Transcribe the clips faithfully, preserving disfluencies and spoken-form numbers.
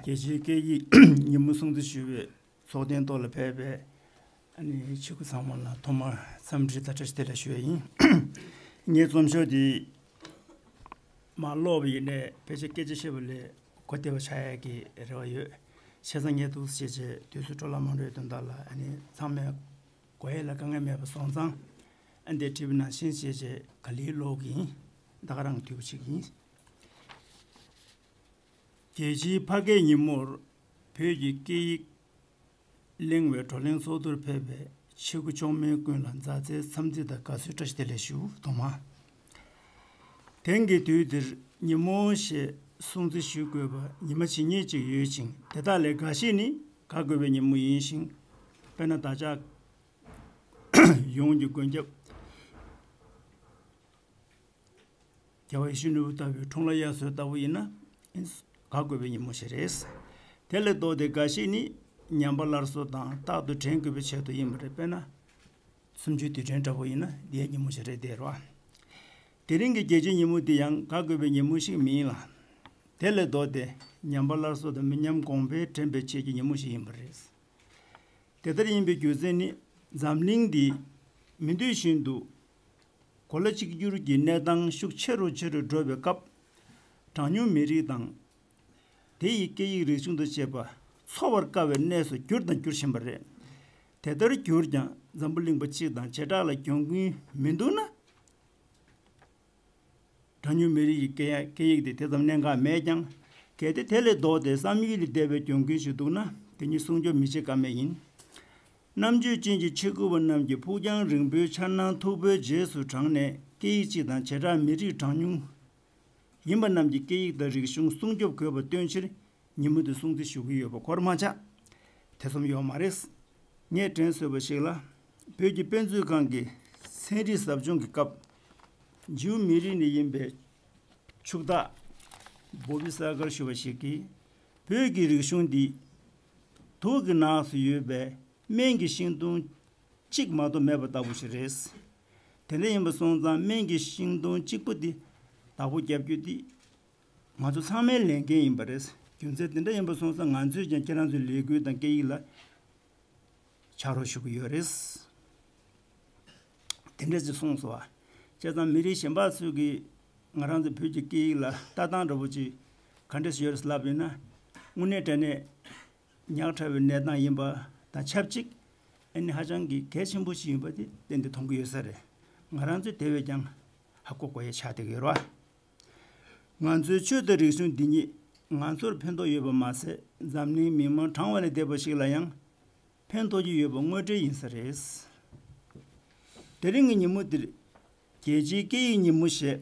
རྒྱལ་སྤྱིའི་སྐད་ཡིག་ཉིན་མོ་སྲུང་བརྩི་ཞུ་བའི་ཚོགས་ཐེངས་ཐོག་ལ་ཕེབས་པའི་ཨ་ནི་ཆེ་སྐུ་ཚང་མ་ལ་ཐོག་མར་འཚམས་འདྲི་དང་བཀྲ་ཤིས་བདེ་ལེགས་ཞུ་ཡ་ཡིན། ངའི་རྩོམ་ཤོག་འདི་མར་ཀློག་པ་ཡིན་ནའི་ཕལ་ཆེར་སྐད་ཆ་བཤད་པ་ལས་གོ་བདེ་བ་ཆགས་ཡ་གི་རེ་བ་ཡོད། བྱས་ཙང་ངས་འདུག་སེ་བྱས་བྱས་དུས་ཚོད་འཕྲོ་བརླག་མ་འགྲོ་བའི་དོན་དག་ལ་ཨ་ནི་ཚང་མས་གོ་ཡ་ལ་དཀའ་ངལ་མེད་པ་སོང་ཙང་ཨ་འདིར་བྲིས་པ་ནང་བཞིན་བྱས་བྱས་ག་ལེར་ཀློག་གི་ཡིན། ད་ག་རང་གི་འཐུས་པ་བྱེད་ཀྱི་ཡིན། རྒྱལ་སྤྱིའི་ཕ་སྐད་ཉིན་མོར་བོད་ཀྱི་སྐད་ཡིག་གླེང་བའི་བགྲོ་གླེང་ཚོགས་འདུར་ཕེབས་པའི་ཆེ་སྐུ་མཆོག་དམན་ཀུན་ལ་མཛའ་བརྩེའི་འཚམས་འདྲི་དང་དགའ་བསུའི་བཀྲ་ཤིས་བདེ་ལེགས་ཞུ། ཐོག་མར། དེང་གི་དུས་འདིར་ཉིན་མོ་ཞེས་སྲུང་བརྩི་ཞུ་དགོས་པ་ཉི་མ་ཇི་སྙེད་ཅིག་ཡོད་ཅིང་། དེ་དག་ལས་འགའ་ཞིག་ནི་དགའ་དགོས་པའི་ཉིན་མོ་ཡིན་ཞིང་། དཔེར་ན་བདག་ཅག་ཡོངས་ཀྱི་མགོན་སྐྱབས་རྒྱལ་བ་ཡིད་བཞིན་ནོར་བུ་ལྟ་བུའི་འཁྲུངས་ལྷ་དབྱར་གསོལ་ལྟ་བུ་ཡིན་ན་དགའ་དགོས་པའི་ཉིན་མོ་ཞིག་རེད། དེ་ལས་ལྡོག་སྟེ་འགའ་ཞིག་ནི་ཉམས་པ་སླར་གསོ་དང་རྟག་ཏུ་དྲན་དགོས་པའི་ཆེད་དུ་ཡིན་པ་རེད། དཔེར་ན། གསུམ་བཅུའི་དུས་དྲན་འདྲ་པོ་ཡིན་ན་འདིའི་ཉིན་མོ་ཞིག་རེད་དེ་རེད་བ། དེ་རིང་གི་རྒྱལ་སྤྱིའི་ཉིན་མོ་འདི་ཡང་དགའ་དགོས་པའི་ཉིན་མོ་ཞིག་མིན་ལ། དེ་ལས་ལྡོག་སྟེ་ཉམས་པ་སླར་གསོ་དང་མི་ཉམས་གོང་འཕེལ་དྲན་པའི་ཆེད་ཀྱི་ཉིན་མོ་ཞིག་ཡིན་པ་རེད། དེ་ལྟར་ཡིན་པའི་རྒྱུ་མཚན་ནི། འཛམ་གླིང་འདི་མི་འདོད་བཞིན་དུ་གོ་ལ་གཅིག་གྱུར་གྱི་གནས་སྟངས་ཤུགས་ཆེ་རུ་ཆེ་རུ་འགྲོ་བའི་སྐབས། གྲངས་ཉུང་མི་རིགས་དང་དེ་ཡི་སྐད་ཡིག་རིག་གཞུང་དང་བཅས་པ་འཚོ་བར་དཀའ་བའི་གནས་སུ་གྱུར་དང་འགྱུར་བཞིན་པ་རེད། དེ་ལྟར་གྱུར་ཀྱང་འཛམ་བུ་གླིང་པ་གཅིག་དང་བྱེ་བྲག་ལ་གྱོང་གུན་མི་འདུག་ན། གྲངས་ཉུང་མི་རིགས་ཀྱི་སྐད་ཡ་སྐད་ཡིག་དེ་དེ་ཙམ་གནད་འགག་མེད་ཀྱང་། གལ་ཏེ་དེ་ལས་ལྡོག་སྟེ་བསམ་ཡུལ་ལས་འདས་པའི་གྱོང་གུན་ཞིག་འདུག་ན་དེ་ཉིད་སྲུང་སྐྱོབ་མི་བྱེད་ཀ་མེད་ཡིན། རྣམ་དཔྱོད་ཅན་གྱི་ཆེད་མཁས་པ་རྣམས་ཀྱིས་ཕུགས་རྒྱང་རིང་པོའི་འཆར་སྣང་མཐུག་པོའི་རྗེས་སུ་འབྲངས་ནས་སྐད་ཡིག་སྤྱི་དང་བྱེ་བྲག་མི་རིགས་གྲངས་ཉུང་ཡིན་པ་རྣམས་ཀྱི་སྐད་ཡིག་དང་རིག་གཞུང་སྲུང་སྐྱོབ་དགོས་པ་སྟོན་ཕྱིར་ཉིན་མོ་འདི་སྲུང་བརྩི་ཞུ་གི་ཡོད་པ་གོར་མ་ཆག་དེ་ཙམ་ཡོད་མ་རེད། ངས་དྲན་གསོས་པ་ཞིག་ལ། བོད་ཀྱི་དཔེ་མཛོད་ཁང་གི་ཚན་རིག་ཟབ་སྦྱོང་གི་སྐབས། ཇིའུ་མི་རིགས་ནས་ཡིན་པའི་ཕྱུག་བདག་བོ་བི་སར་ཀར་ཞུ་བ་ཞིག་གིས། བོད་ཀྱི་རིག་གཞུང་འདི་དུག་གི་ནགས་སུ་ཡོད་པའི་སྨན་གྱི་ཤིང་སྡོང་གཅིག་མ་གཏོགས་མེད་པ་ལྟ་བུ་ཞིག་རེད། དེ་འདྲ་ཡིན་པ་སོང་ཙང་སྨན་གྱི་ཤིང་སྡོང་གཅིག་པོ་འདི་བདག་པོ་རྒྱབ་རྒྱུ་འདི། ང་ཚོ་ཚང་མའི་ལས་འགན་ཡིན་པ་རེད། རྒྱུ་མཚན་དེ་འདྲ་ཡིན་པ་སོང་ཙང་ང་ཚོས་ཀྱང་ཁྱེད་རང་ཚོའི་ལས་འགུལ་དང་སྐད་ཡིག་ལ་ཕྱག་རོགས་ཞུ་གི་ཡོད་རེད། དེ་འདྲ་ཅིག་གསུངས་སོང་བ། བྱས་ཙང་མི་རིགས་གཞན་པ་ཚོས་ཀྱིས་ང་རང་ཚོའི་བོད་ཀྱི་སྐད་ཡིག་ལ་ལྟ་སྟངས་འདྲ་པོ་ཅིག་ག་འདྲ་ཞིག་ཡོད་རེད་ལབ་ཡོད་ན། དངོས་གནས་དྲང་གནས་ཉག་ཕྲ་བའི་གནས་སྟངས་ཡིན་པ་དང་ཆབས་ཅིག་ཨ་ནི་ཧ་ཅང་གི་གལ་ཆེན་པོ་ཞིག་ཡིན་པ་དེ་གཏན་དུ་མཐོང་གི་ཡོད་ས་རེད། ང་རང་ཚོས་དེ་བས་ཀྱང་ཧ་གོ་དགོས་ཡ་ཆགས་བསྡད་ཀྱི་ཡོད་རེད་བ། ང་ཚོའི་ཆོས་དང་རིག་གཞུང་འདི་ཉིད་ང་ཚོར་ཕན་ཐོགས་ཡོད་པ་མ་ཟད། འཛམ་གླིང་མི་མང་གྲངས་བ་ལས་འདས་པ་ཞིག་ལ་ཡང་ཕན་ཐོགས་ཀྱི་ཡོད་པ་དངོས་འབྲེལ་ཡིན་ས་རེད། དེ་རིང་གི་ཉིན་མོ་འདིར་རྒྱལ་སྤྱིའི་སྐད་ཡིག་ཉིན་མོ་ཞེས་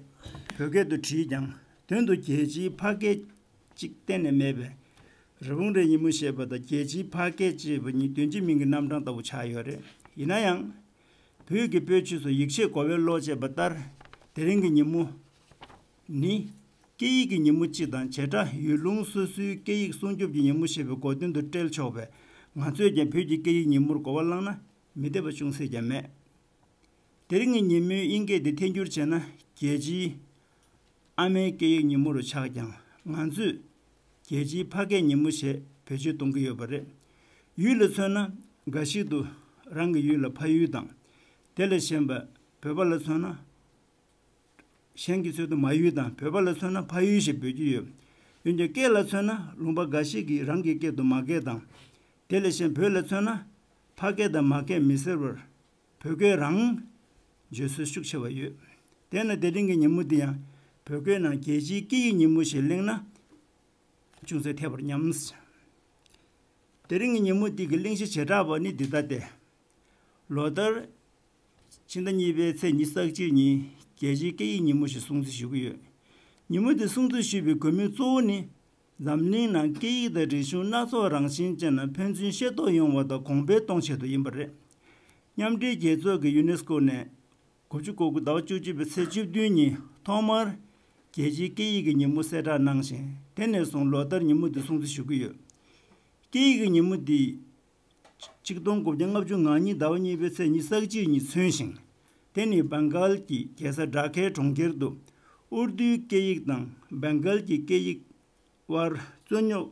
བོད་སྐད་དུ་བྲིས་ཀྱང་དོན་དུ་རྒྱལ་སྤྱིའི་ཕ་སྐད་ཅིག་གཏན་ནས་མེད་པས། རི་བོང་རའི་ཉིན་མོ་ཞེས་པ་དང་རྒྱལ་སྤྱིའི་ཕ་སྐད་ཅེས་པ་གཉིས་དོན་གཅིག་མིང་གི་རྣམ་གྲངས་ལྟ་བུ་ཆགས་ཡོད་རེད། ཡིན་ན་ཡང་། བོད་ཀྱི་བོད་ཕྱོགས་སུ་ཡིག་ཆའི་གོ་བའི་ཀློག་ཅེས་པ་ལྟར། དེ་རིང་གི་ཉིན་མོ་ནི། སྐད་ཡིག་གི་ཉིན་མོ་གཅིག་དང་བྱེ་བྲག་ཡུལ་ལུང་སོ་སོའི་སྐད་ཡིག་སྲུང་སྐྱོབ་ཀྱི་ཉིན་མོ་ཞེས་པའི་གོ་དོན་དུ་སྤྲེལ་ཆོག་པས། ང་ཚོས་ཀྱང་བོད་ཀྱི་སྐད་ཡིག་ཉིན་མོར་གོ་བ་བླངས་ན་མི་བདེ་བ་ཅུང་ཟད་ཀྱང་མེད། དེ་རིང་གི་ཉིན་མོའི་དབྱིན་སྐད་དེ་ཐད་སྒྱུར་བྱས་ན་རྒྱལ་སྤྱིའི་ཨ་མའི་སྐད་ཡིག་ཉིན་མོ་རུ་ཆགས་ཀྱང་། ང་ཚོས་རྒྱལ་སྤྱིའི་ཕ་སྐད་ཉིན་མོ་ཞེས་བེད་སྤྱོད་གཏོང་གི་ཡོད་པ་རེད། ཡུལ་ལ་མཚོན་ན། འགའ་ཞིག་ཏུ་རང་གི་ཡུལ་ལ་ཕ་ཡུལ་དང་། དེ་ལས་གཞན་པ་བོད་པ་ལ་མཚོན་ན། གཞན་གྱི་ཚུལ་དུ་མ་ཡུལ་དང་བོད་པ་ལ་མཚོན་ན་ཕ་ཡུལ་ཞེས་འབོད་ཀྱི་ཡོད། འོན་ཀྱང་སྐད་ལ་མཚོན་ན་ལུང་པ་འགའ་ཞིག་གིས་རང་གི་སྐད་དུ་མ་སྐད་དང་། དེ་ལས་གཞན་བོད་ལ་མཚོན་ན་ཕ་སྐད་དང་མ་སྐད་མི་ཟེར་བར་བོད་སྐད་རང་བརྗོད་སྲོལ་ཤུགས་ཆེ་བ་ཡོད། དེས་ན་དེ་རིང་གི་ཉིན་མོ་འདི་ཡང་བོད་སྐད་ནང་རྒྱལ་སྤྱིའི་སྐད་ཡིག་ཉིན་མོ་ཞེས་གླེང་ན་ཅུང་ཟད་འཐད་པར་སྙམ། དེ་རིང་གི་ཉིན་མོ་འདི་གི་གླེང་གཞི་བྱེ་བྲག་པ་ནི་འདི་ལྟ་སྟེ། ལོ་ལྟར་ཕྱི་ཟླ་གཉིས་པའི་ཚེས་ཉི་ཤུ་རྩ་གཅིག་ཉིན་རྒྱལ་སྤྱིའི་སྐད་ཡིག་ཉིན་མོ་ཞིག་སྲུང་བརྩི་ཞུ་གི་ཡོད། ཉིན་མོ་འདི་སྲུང་བརྩི་ཞུས་པའི་དགོས་དམིགས་གཙོ་བོ་ནི། འཛམ་གླིང་ནང་སྐད་ཡིག་དང་རིག་གཞུང་སྣ་ཚོགས་རང་བཞིན་ཅན་ལ་ཕན་ཚུན་ཤེས་རྟོགས་ཡོང་བ་དང་གོང་འཕེལ་གཏོང་ཆེད་དུ་ཡིན་པ་རེད། མཉམ་འབྲེལ་རྒྱལ་ཚོགས་ཀྱི་ཡུ་ནེ་སི་ཀོ་ནས་དགུ་བཅུ་གོ་དགུ་ཟླ་བ་བཅུ་གཅིག་པའི་ཚེས་བཅུ་བདུན་ཉིན་ཐོག་མར་རྒྱལ་སྤྱིའི་སྐད་ཡིག་གི་ཉིན་མོ་གསལ་བསྒྲགས་གནང་ཞིང་། དེ་ནས་བཟུང་ལོ་ལྟར་ཉིན་མོ་འདི་སྲུང་བརྩི་ཞུ་གི་ཡོད། སྐད་ཡིག་གི་ཉིན་མོ་འདི་ཆིག་སྟོང་དགུ་བརྒྱ་ལྔ་བཅུ་ང་གཉིས་ཟླ་བ་གཉིས་པའི་ཚེས་ཉི་ཤུ་རྩ་གཅིག་ཉིན་མཚོན་ཞིང་། དེ་ནི་བེང་གཱལ་གྱི་རྒྱལ་ས་ཌ་ཁའི་གྲོང་ཁྱེར་དུ་ཨུར་དུའི་སྐད་ཡིག་དང་བེང་གཱལ་གྱི་སྐད་ཡིག་དབར་རྩོད་རྙོག་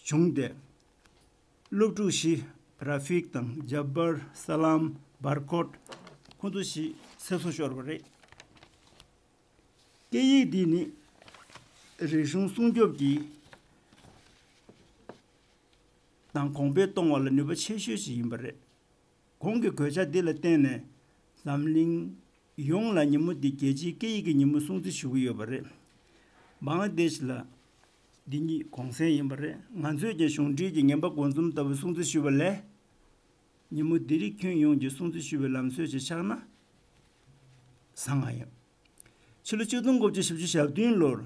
བྱུང་སྟེ། སློབ་ཕྲུག་བཞི། ར་ཧྥིག་དང་ཇབ་བར། ས་ལམ། བར་ཀོད། ཁོང་ཚོ་བཞི་ཚེ་སྲོག་ཤོར་བ་རེད། སྐད་ཡིག་འདི་ནི་རིག་གཞུང་སྲུང་སྐྱོབ་ཀྱི་དང་གོང་འཕེལ་གཏོང་བ་ལ་ནུས་པ་ཆེ་ཤོས་ཤིག་ཡིན་པ་རེད། གོང་གི་གོད་ཆག་འདི་ལ་བརྟེན་ནས་འཛམ་གླིང་ཡོངས་ལ་ཉིན་མོ་འདི་རྒྱལ་སྤྱིའི་སྐད་ཡིག་གི་ཉིན་མོ་སྲུང་བརྩི་ཞུ་གི་ཡོད་པ་རེད། བང་ལ་དེཤ་ལ་འདི་ཉིད་གུང་སེང་ཡིན་པ་རེད། ང་ཚོས་ཀྱང་གཞུང་འབྲེལ་གྱི་ངན་པ་འགོ་འཛོམས་ལྟ་བུ་སྲུང་བརྩི་ཞུ་བ་ལས། ཉིན་མོ་འདི་རིགས་ཁྱོན་ཡོངས་ཀྱི་སྲུང་བརྩི་ཞུ་བའི་ལམ་སྲོལ་ཞིག་ཆགས་ན་བཟང་ང་ཡོང་། ཕྱི་ལོ་ཆིག་སྟོང་དགུ་བརྒྱ་བཞི་བཅུ་ཞེ་བདུན་ལོར་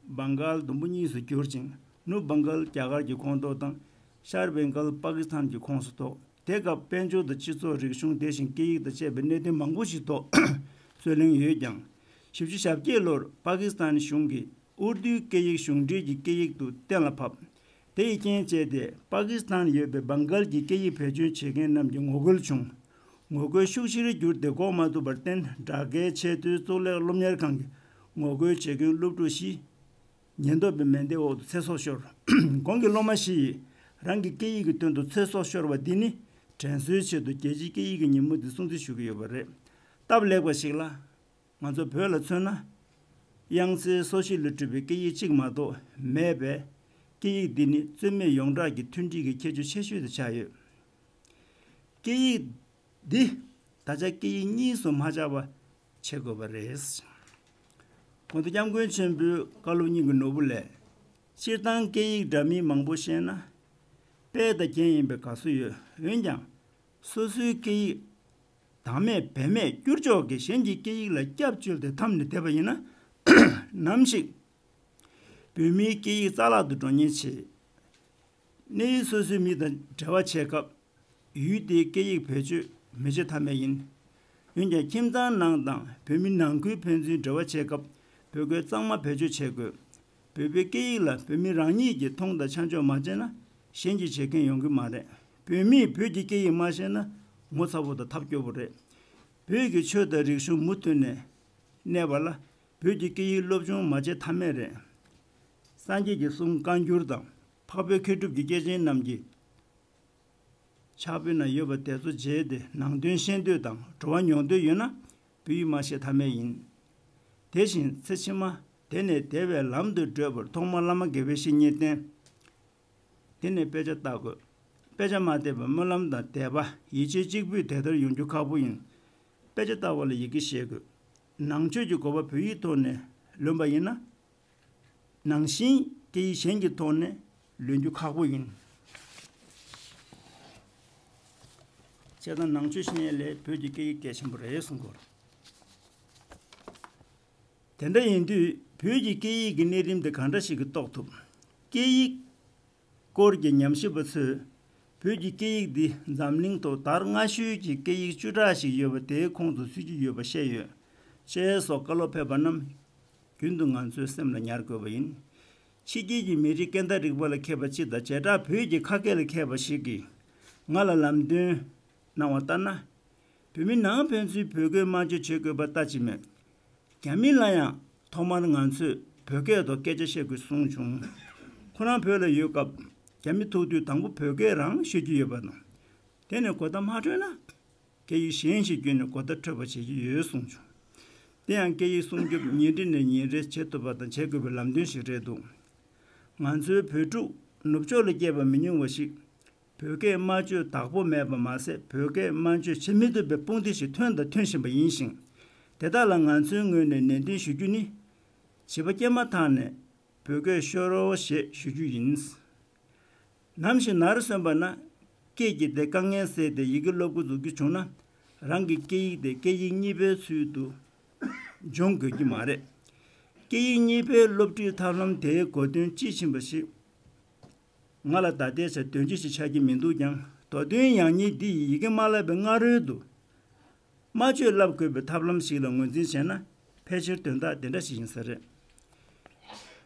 བང་གལ་དུམ་བུ་གཉིས་སུ་གྱུར་ཅིང་། ནུབ་བང་གལ་རྒྱ་གར་གྱི་ཁོངས་གཏོགས་དང་། ཤར་བང་གལ་པ་ཀི་སི་ཐན་གྱི་ཁོངས་སུ་གཏོགས། དེ་སྐབས་དཔལ་འབྱོར་དང་སྤྱི་ཚོགས། རིག་གཞུང་། དེ་བཞིན་སྐད་ཡིག་དང་བཅས་པའི་གནད་དོན་མང་པོ་ཞིག་ཐོག་རྩོད་གླེང་ཡོད་ཀྱང་། བཞི་བཅུ་ཞེ་བརྒྱད་ལོར་པ་ཀི་སི་ཐན་གཞུང་གིས་ཨུར་དུའི་སྐད་ཡིག་གཞུང་འབྲེལ་གྱི་སྐད་ཡིག་ཏུ་གཏན་ལ་ཕབ། དེ་ཡི་རྐྱེན་བྱས་ཏེ་པ་ཀི་སི་ཐན་ཡོད་པའི་བང་གལ་གྱི་སྐད་ཡིག་བེད་སྤྱོད་བྱེད་མཁན་རྣམས་ཀྱི་ངོ་རྒོལ་བྱུང་། ངོ་རྒོལ་ཤུགས་ཆེར་གྱུར་ཏེ་འགོག་མ་ཐུབ་པར་བརྟེན། སྦྲག་སྐད་ཆེས་མཐོའི་གཙུག་ལག་སློབ་གཉེར་ཁང་གིས་ངོ་རྒོལ་བྱེད་མཁན་སློབ་ཕྲུག་བཞི་ཉེན་རྟོག་པའི་མེ་མདའི་འོག་ཏུ་ཚེ་སྲོག་ཤོར། གོང་གི་སློབ་མ་བཞི་ཡིས་རང་གི་སྐད་ཡིག་གི་དོན་དུ་ཚེ་སྲོག་ཤོར་བ་འདི་ནི་དྲན་གསོའི་ཆེད་དུ་རྒྱལ་སྤྱིའི་སྐད་ཡིག་གི་ཉིན་མོ་འདི་སྲུང་བརྩི་ཞུ་གི་ཡོད་པ་རེད། སྟབས་ལེགས་པ་ཞིག་ལ། ང་ཚོ་བོད་ལ་མཚོན་ན། དབྱངས་གསལ་སོ་བཞི་ལས་གྲུབ་པའི་སྐད་ཡིག་གཅིག་མ་གཏོགས་མེད་པས། སྐད་ཡིག་འདི་ནི་རྩོད་མེད་ཡོངས་གྲགས་ཀྱི་མཐུན་སྒྲིལ་གྱི་ཁྱད་ཆོས་ཆེ་ཤོས་དེ་ཆགས་ཡོད། སྐད་ཡིག་འདི་ད་ཆ་སྐད་ཡིག་གཉིས་སུ་མ་ཆགས་པ་བྱེད་དགོས་པ་རེད། གོང་དུ་སྐྱབས་མགོན་ཆེན་པོའི་བཀའ་སློབ་སྙིང་གི་ནོར་བུ་ལས། སྤྱིར་བཏང་སྐད་ཡིག་འདྲ་མིན་མང་པོ་ཤེས་ན། དཔལ་དང་རྒྱན་ཡིན་པའི་དགའ་བསུ་ཡོད། འོན་ཀྱང་། སོ་སོའི་སྐད་ཡིག་དང་མེད་བེད་མེད་བསྐྱུར་ཆོག་གི་གཞན་གྱི་སྐད་ཡིག་ལ་སྐྱབས་བཅོལ་ཏེ་འཐམས་ནས་བསྡད་པ་ཡིན་ན། ནམ་ཞིག་བོད་མིའི་སྐད་ཡིག་རྩ་བརླག་ཏུ་འགྲོ་ཉེན་ཆེ། གནས་ཡུལ་སོ་སོའི་མི་དང་འབྲེལ་བ་བྱེད་སྐབས། ཡུལ་དེའི་སྐད་ཡིག་བེད་སྤྱོད་མི་བྱེད་ཐབས་མེད་ཡིན། འོན་ཀྱང་ཁྱིམ་ཚང་ནང་དང་བོད་མི་ནང་ཁུལ་ཕན་ཚུན་འབྲེལ་བ་བྱེད་སྐབས། བོད་སྐད་གཙང་མ་བེད་སྤྱོད་བྱེད་དགོས། བོད་པའི་སྐད་ཡིག་ལ་བོད་མི་རང་ཉིད་ཀྱིས་མཐོང་དང་ཆ་འཇོག་མ་བྱས་ན། གཞན་གྱིས་བྱེད་མཁན་ཡོང་གི་མ་རེད། བོད་མིས་བོད་ཀྱི་སྐད་ཡིག་མ་ཤེས་ན། ངོ་ཚ་པོ་དང་ཐབས་སྐྱོ་པོ་རེད། བོད་ཀྱི་ཆོས་དང་རིག་གཞུང་མུ་མཐུད་ནས་གནས་པ་ལ། བོད་ཀྱི་སྐད་ཡིག་སློབ་སྦྱོང་མ་བྱས་ཐབས་མེད་རེད། སངས་རྒྱས་ཀྱི་གསུང་བཀའ་འགྱུར་དང་། འཕགས་པའི་མཁས་གྲུབ་ཀྱི་སྐྱེས་ཆེན་རྣམས་ཀྱི་ཕྱག་དཔེ་ན་ཡོད་པ་དེ་ཚོ་མཇལ་ཏེ་ནང་དོན་ཤེས་འདོད་དང་བྲོ་བ་མྱོང་འདོད་ཡོད་ན། བོད་ཡིག་མ་ཤེས་ཐབས་མེད་ཡིན། དེ་བཞིན་ཚེ་ཕྱི་མ་དེ་ནས་བདེ་བའི་ལམ་དུ་བགྲོད་པར་ཐོག་མར་བླ་མ་དགེ་བའི་བཤེས་གཉེན་བསྟེན། དེ་ནས་དཔེ་ཆ་ལྟ་དགོས། དཔེ་ཆ་མ་བལྟས་པར་སྨོན་ལམ་དང་དད་པ། ཡིད་ཆེས་གཅིག་པུས་དེ་ལྟར་ཡོང་རྒྱུ་ཁག་པོ་ཡིན། དཔེ་ཆ་ལྟ་བ་ལ་ཡི་གེ་ཤེས་དགོས། ནང་ཆོས་ཀྱི་གོ་བ་བོད་ཡིག་ཐོག་ནས་ལོན་པ་ཡིན་ན། ནང་བཞིན་སྐད་ཡིག་གཞན་གྱི་ཐོག་ནས་ལོན་རྒྱུ་ཁག་པོ་ཡིན། བྱས་ཙང་ནང་ཆོས་ཤེས་ཡས་ལས་བོད་ཀྱི་སྐད་ཡིག་གལ་ཆེན་པོ་རེད་གསུང་གི་ཡོད། དེ་འདྲ་ཡིན་དུས་བོད་ཀྱི་སྐད་ཡིག་གི་གནས་རིམ་དེ་གང་འདྲ་ཞིག་གིས་རྟོགས་ཐུབ། སྐད་ཡིག་སྐོར་གྱི་ཉམས་ཞིབ་པ་ཚོས་བོད་ཀྱི་སྐད་ཡིག་འདི་འཛམ་གླིང་ཐོག་དར་སྔ་ཤོས་ཀྱི་སྐད་ཡིག་བཅུ་ཕྲག་ཞིག་ཡོད་པ་དེའི་ཁོངས་སུ་ཚུད་ཀྱི་ཡོད་པ་བཤད་ཡོད། ཅེས་སོགས་བཀའ་སློབ་ཕེབས་པ་རྣམས་རྒྱུན་དུ་ང་ཚོའི་སེམས་ལ་ཉར་དགོས་པ་ཡིན། ཕྱི་རྒྱལ་གྱི་མི་རིགས་སྐད་བརྡ་རིག་པ་ལ་མཁས་པ་སྤྱི་དང་བྱེ་བྲག་བོད་ཀྱི་ཁ་སྐད་ལ་མཁས་པ་ཞིག་གིས་ང་ལ་ལམ་སྟོན་གནང་བ་ལྟར་ན། བོད་མི་ནང་ཕན་ཚུན་བོད་སྐད་སྨྲ་བརྗོད་བྱེད་དགོས་པ་ལྟ་ཅི་སྨོས། རྒྱ་མི་ལ་ཡང་ཐོག་མར་ང་ཚོས་བོད་སྐད་ཐོག་སྐད་ཆ་བཤད་དགོས་གསུངས་བྱུང་། ཁོ་རང་བོད་ལ་ཡོད་སྐབས་རྒྱ་མི་ཐུག་དུས་དང་པོ་བོད་སྐད་རང་ཤོད་ཀྱི་ཡོད་པ་དང་། དེ་ནས་གོ་བརྡ་མ་འཕྲོད་ན། སྐད་ཡིག་གཞན་ཞིག་བརྒྱུད་ནས་གོ་བརྡ་འཕྲོད་པ་བྱེད་ཀྱི་ཡོད་གསུངས་བྱུང་། དེ་ཡང་སྐད་ཡིག་སྲུང་སྐྱོབ་ཉིན་རེ་ནས་ཉིན་རེ་བྱེད་ཐུབ་པ་དང་བྱེད་དགོས་པའི་ལམ་སྟོན་ཞིག་རེད་འདུག་ང་ཚོའི་བོད་ཕྲུག་ནུབ་ཕྱོགས་ལ་སྐྱེས་པ་མི་ཉུང་བ་ཞིག་བོད་སྐད་སྨྲ་བརྗོད་བདག་པོ་མེད་པ་མ་ཟད། བོད་སྐད་སྨྲ་བརྗོད་བྱེད་མི་ཐུབ་པའི་དཔུང་སྡེ་ཞིག་ཐོན་དང་ཐོན་བཞིན་པ་ཡིན་ཞིང་། དེ་དག་ལ་ང་ཚོའི་ངོས་ནས་ནན་སྟོན་ཞུ་རྒྱུ་ནི། བྱིས་པ་སྐྱེས་མ་ཐག་ནས་བོད་སྐད་ཤོད་རོགས་ཞེས་ཞུ་རྒྱུ་ཡིན། ནམ་ཞིག་ནར་སོན་པ་ན། སྐད་ཀྱི་དེ་དཀའ་ངལ་སེལ་ཏེ་ཡི་གེ་སློབ་འགོ་འཛུགས་རྒྱུ་བྱུང་ན། རང་གི་སྐད་ཡིག་དེ་སྐད་ཡིག་གཉིས་པའི་ཚུལ་དུ་སྦྱོང་དགོས་ཀྱི་མ་རེད། སྐད་ཡིག་གཉིས་པའི་སློབ་ཁྲིད་ཐབས་ལམ་དེའི་གོ་དོན་དཔྱིས་ཕྱིན་པ་ཞིག་ང་ལ་ད་ལྟའི་ཆར་དོན་སྤྱི་ཞིག་ཆགས་ཀྱི་མི་འདུག་ཀྱང་། མདོ་དོན་ཡང་སྙིང་འདི་ཡི་ཡི་གེ་མ་བསླབས་པའི་སྔ་རོལ་དུ། སྨྲ་བརྗོད་བསླབ་དགོས་པའི་ཐབས་ལམ་ཞིག་ལ་ངོས་འཛིན་བྱས་ན། ཕལ་ཆེར་དོན་དག་དེ་འདྲ་ཞིག་ཡིན་ས་རེད།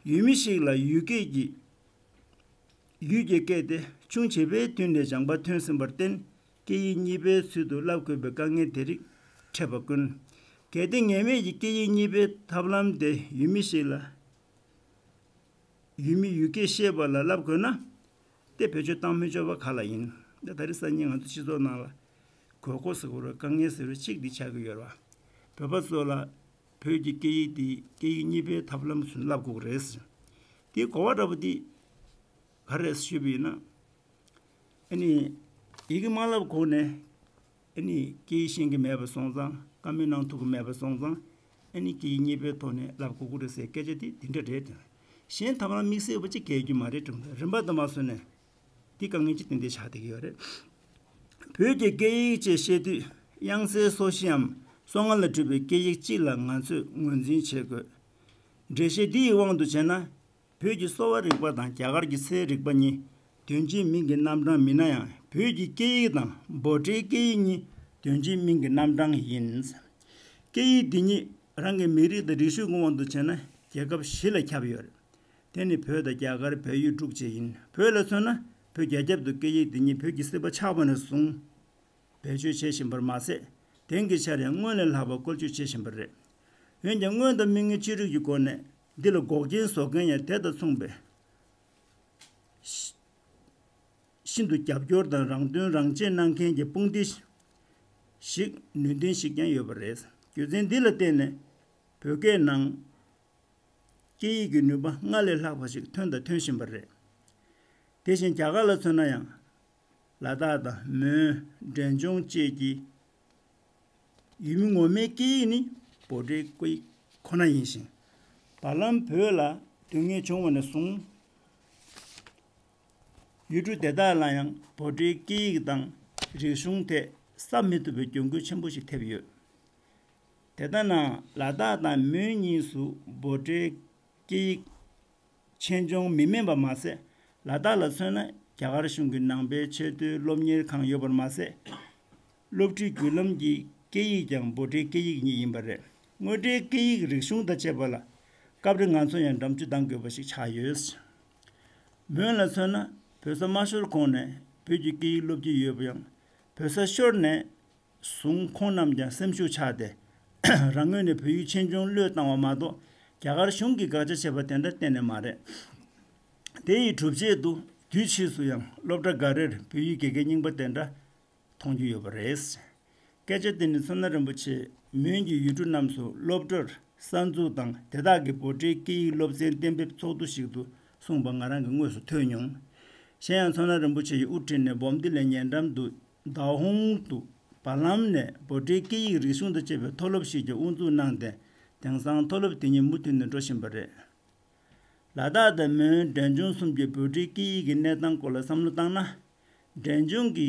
ཡུལ་མི་ཞིག་ལ་ཡུལ་སྐད་ཀྱི། ཡུལ་གྱི་སྐད་དེ་ཆུང་བྱིས་པའི་དུས་ནས་སྦྱངས་པ་ཐོན་ཟིན་པར་བརྟེན། སྐད་ཡིག་གཉིས་པའི་ཚུལ་དུ་བསླབ་དགོས་པའི་དཀའ་ངལ་དེ་རིགས་འཕྲད་པ་ཀུན། གལ་ཏེ་ངེས་མེད་ཀྱི་སྐད་ཡིག་གཉིས་པའི་ཐབས་ལམ་དེ་ཡུལ་མི་ཞིག་ལ། ཡུལ་མི་ཡུལ་སྐད་ཤེས་པ་ལ་བསླབ་དགོས་ན། དེ་བེད་སྤྱོད་བཏང་མི་ཆོག་པ་ག་ལ་ཡིན། ད་ད་རེས་སང་ཉིན་ང་ཚོ་སྤྱི་ཚོགས་ནང་ལ་དགོས་མཁོ་ཟེར་དགོས་རེད། དཀའ་ངལ་ཟེར་བ་གཅིག་འདི་ཆགས་ཀྱི་ཡོད་རེད་བ། བོད་པ་ཚོ་ལ་བོད་ཀྱི་སྐད་ཡིག་འདི་སྐད་ཡིག་གཉིས་པའི་ཐབས་ལམ་ཚུན་བསླབ་དགོས་ཀྱི་རེད། དེའི་གོ་བ་འདྲ་པོ་འདི་ག་རེ་རེད་ཞུས་པ་ཡིན་ན། ཨ་ནི་ཡི་གེ་མ་བསླབ་གོང་ནས་ཨ་ནི་སྐད་ཡིག་ཤེས་ཀྱི་མེད་པ་སོང་ཙང་། བཀའ་མོལ་གནང་ཐུབ་ཀྱི་མེད་པ་སོང་ཙང་། ཨ་ནི་སྐད་ཡིག་གཉིས་པའི་ཐོག་ནས་བསླབ་དགོས་ཀྱི་རེད་ཟེར་སྐད་ཆ་དེ་དེ་འདྲ་རེད། གཞན་ཐབས་ལམ་དམིགས་བསལ་བ་ཅིག་གལ་རྒྱུ་མ་རེད་དྲན་པ་རིམ་པ་དང་མ་བཟོས་ནས་འདི་དཀའ་ངལ་ཅིག་ཏན་ཏན་ཆགས་བསྡད་ཀྱི་ཡོད་རེད། བོད་ཀྱི་སྐད་ཡིག་ཅེས་བཤད་དུས་དབྱངས་གསལ་སོ་བཞིའམ་སོ་ལྔ་ལ་གྲུབ་པའི་སྐད་ཡིག་གཅིག་ལ་ང་ཚོས་ངོས་འཛིན་བྱེད་དགོས། འགྲེལ་བཤད་འདི་ཡི་དབང་དུ་བྱས་ན། བོད་ཀྱི་གསོ་བ་རིག་པ་དང་རྒྱ་གར་གྱི་སའི་རིག་པ་གཉིས་དོན་གཅིག་མིང་གི་རྣམ་གྲངས་མིན་ན་ཡང་། བོད་ཀྱི་སྐད་ཡིག་དང་བྷོ་ཊའི་སྐད་ཡིག་གཉིས་དོན་གཅིག་མིང་གི་རྣམ་གྲངས་ཡིན། སྐད་ཡིག་འདི་གཉིས་རང་གི་མི་རིགས་དང་རིག་གཞུང་གི་དབང་དུ་བྱས་ན་རྒྱལ་ཁབ་བཞི་ལ་ཁྱབ་ཡོད་རེད། དེ་ནི་བོད་དང་རྒྱ་གར་བལ་ཡུལ་འབྲུག་བཅས་ཡིན། བོད་ལ་མཚོན་ན་བོད་རྒྱ་ཁྱབ་ཏུ་སྐད་ཡིག་འདི་གཉིས་བོད་ཀྱི་སྲིད་པ་ཆགས་པ་ནས་བཟུང་བེད་སྤྱོད་བྱེད་བཞིན་པར་མ་ཟད། དེང་གི་ཆར་ཡང་སྔོན་ལས་ལྷག་པར་བཀོལ་སྤྱོད་བྱེད་བཞིན་པ་རེད། འོན་ཀྱང་སྔོན་དང་མིག་སྔའི་ཅི་རིགས་ཀྱི་སྒོ་ནས་འདི་ལ་འགོག་རྐྱེན་བཟོ་མཁན་ཡང་དེ་དང་མཚུངས་པའི་ཤི་ཤིན་ཏུ་རྒྱབ་སྐྱོར་དང་རང་དོན་རང་གཅེས་གནང་མཁན་གྱི་དཔུང་སྡེ་ཞིག་ནུས་ལྡན་ཞིག་ཀྱང་ཡོད་པ་རེད། རྒྱུ་མཚན་འདི་ལ་བརྟེན་ནས་བོད་སྐད་ནང་སྐད་ཡིག་གི་ནུས་པ་སྔར་ལས་ལྷག་པ་ཞིག་ཐོན་དང་ཐོན་བཞིན་པ་རེད། དེ་བཞིན་རྒྱ་གར་ལ་མཚོན་ན་ཡང་། ལ་དྭགས་དང་མོན། འབྲས་ལྗོངས་བཅས་ཀྱི་ཡུལ་མི་ངོ་མའི་སྐད་ཡིག་ནི་བྷོ་ཊའི་སྐད་ཡིག་ཁོ་ན་ཡིན་ཞིང་། བར་ལམ་བོད་ལ་དུས་ངན་བྱུང་བ་ནས་བཟུང་། ཡུལ་གྲུ་དེ་དག་ལ་ཡང་བྷོ་ཊའི་སྐད་ཡིག་དང་རིག་གཞུང་ཐད་གསབ་མི་ཐུབ་པའི་གྱོང་གུད་ཆེན་པོ་ཞིག་ཐེབས་ཡོད། དེ་ལྟ་ན་ལ་དྭགས་དང་མོན་གཉིས་སུ་བྷོ་ཊའི་སྐད་ཡིག་ཆེན་ཆུང་མི་དམན་པ་མ་ཟད། ལ་དྭགས་ལ་མཚོན་ན་རྒྱ་གར་གཞུང་གི་ནང་པའི་ཆེས་མཐོའི་སློབ་གཉེར་ཁང་ཡོད་པར་མ་ཟད། སློབ་ཁྲིད་བརྒྱུད་ལམ་གྱི་སྐད་ཡིག་ཀྱང་བྷོ་ཊའི་སྐད་ཡིག་ཉིད་ཡིན་པ་རེད། དངོས་འབྲེལ་སྐད་ཡིག་རིག་གཞུང་དང་བཅས་པ་ལ་སྐབས་རེ་ང་ཚོ་ཡང་འགྲམ་ཆུ་ལྡང་དགོས་པ་ཞིག་ཆགས་ཡོད། མོན་ལ་མཚོན་ན་བོད་ས་མ་ཤོར་གོང་ནས་བོད་ཀྱི་སྐད་ཡིག་སློབ་ཀྱི་ཡོད་པ་ཡང་། བོད་ས་ཤོར་ནས་བཟུང་ཁོང་རྣམས་ཀྱང་སེམས་ཤུགས་ཆག་སྟེ། རང་ངོས་ནས་བོད་ཡིག་ཆེན་ཆུང་བློས་བཏང་བ་མ་གཏོགས། རྒྱ་གར་གཞུང་གིས་དགག་བྱ་བྱས་པ་དེ་འདྲ་གཏན་ནས་མ་རེད། དེ་ཡི་སྒྲུབ་བྱེད་དུ་དུས་ཕྱིས་སུ་ཡང་སློབ་གྲྭ་འགའ་རེར་བོད་ཡིག་དགེ་རྒན་རྙིང་པ་དེ་འདྲ་མཐོང་རྒྱུ་ཡོད་པ་རེད། སྐད་ཆ་དེ་ནི་མཚོ་སྣ་རིན་པོ་ཆེས་མོན་གྱི་ཡུལ་གྲུ་རྣམས་སུ་སློབ་གྲྭར་གསར་འཛུགས་དང་དེ་དག་གི་བྷོ་ཊའི་སྐད་ཡིག་སློབ་ཚན་གཏན་འབེབས་ཚོགས་འདུ་ཞིག་ཏུ་གསུངས་པ་ང་རང་གིས་དངོས་སུ་ཐོས་མྱོང་། གཞན་ཡང་མཚོ་སྣ་རིན་པོ་ཆེ་ཡིས་དབུ་ཁྲིད་ནས་འབུམ་སྡེ་ལ་ཉེ་འགྲམ་དུ་ཟླ་ཧོང་དུ་བར་ལམ་ནས་བྷོ་ཊའི་སྐད་ཡིག་རིག་གཞུང་དང་བཅས་པའི་མཐོ་སློབ་ཞིག་ཀྱང་དབུ་འཛུགས་གནང་སྟེ། དེང་སང་མཐོ་སློབ་དེ་ཉིད་མུ་མཐུད་ནས་འགྲོ་བཞིན་པ་རེད། ལ་དྭགས་དང་མོན། འབྲས་ལྗོངས་གསུམ་གྱི་བྷོ་ཊའི་སྐད་ཡིག་གི་གནས་སྟངས་སྐོར་ལ་བསམ་བློ་བཏང་ན། འབྲས་ལྗོངས་ཀྱི་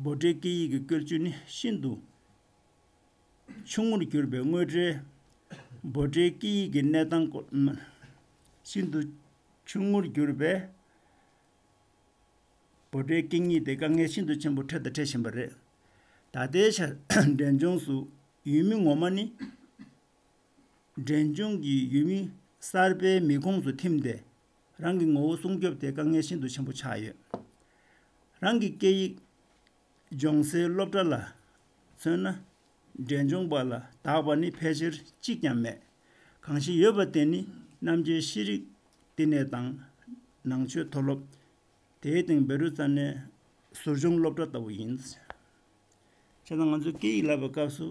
བྷོ་ཊའི་སྐད་ཡིག་གི་བཀོལ་སྤྱོད་ནི་ཤིན་ཏུ་ཆུང་ངུར་གྱུར་པའི་དངོས་འབྲེལ། བྷོ་ཊའི་སྐད་ཡིག་གི་གནས་སྟངས་སྐོར། ཤིན་ཏུ་ཆུང་ངུར་གྱུར་པའི་བྷོ་ཊའི་སྐད་གཉིས་དེ་དཀའ་ངལ་ཤིན་ཏུ་ཆེན་པོ་འཕྲད་དང་འཕྲད་བཞིན་པ་རེད། ད་ལྟའི་ཆར་འབྲས་ལྗོངས་སུ་ཡུལ་མི་ངོ་མ་ནི། འབྲས་ལྗོངས་ཀྱི་ཡུལ་མི་གསར་པའི་མི་ཁོངས་སུ་ཐིམ་སྟེ། རང་གི་ངོ་བོ་སྲུང་སྐྱོབ་དེ་དཀའ་ངལ་ཤིན་ཏུ་ཆེན་པོ་ཆགས་ཡོད། རང་གི་སྐད་ཡིག་སྦྱོང་སའི་སློབ་གྲྭ་ལ་མཚོན་ན། འབྲས་ལྗོངས་པ་ལ་དག་པ་ནི་ཕལ་ཆེར་གཅིག་ཀྱང་མེད། གང་ཞིག་ཡོད་པ་དེ་ནི་རྣམ་རྒྱལ་ཤེས་རིག་བསྟི་གནས་དང་། ནང་ཆོས་མཐོ་སློབ། དེའི་སྟེང་བཻ་རོ་ཙ་ན་ཟུར་སྦྱོང་སློབ་གྲྭ་ལྟ་བུ་ཡིན། བྱས་ཙང་ང་ཚོས་སྐད་ཡིག་བསླབ་པའི་སྐབས་སུ།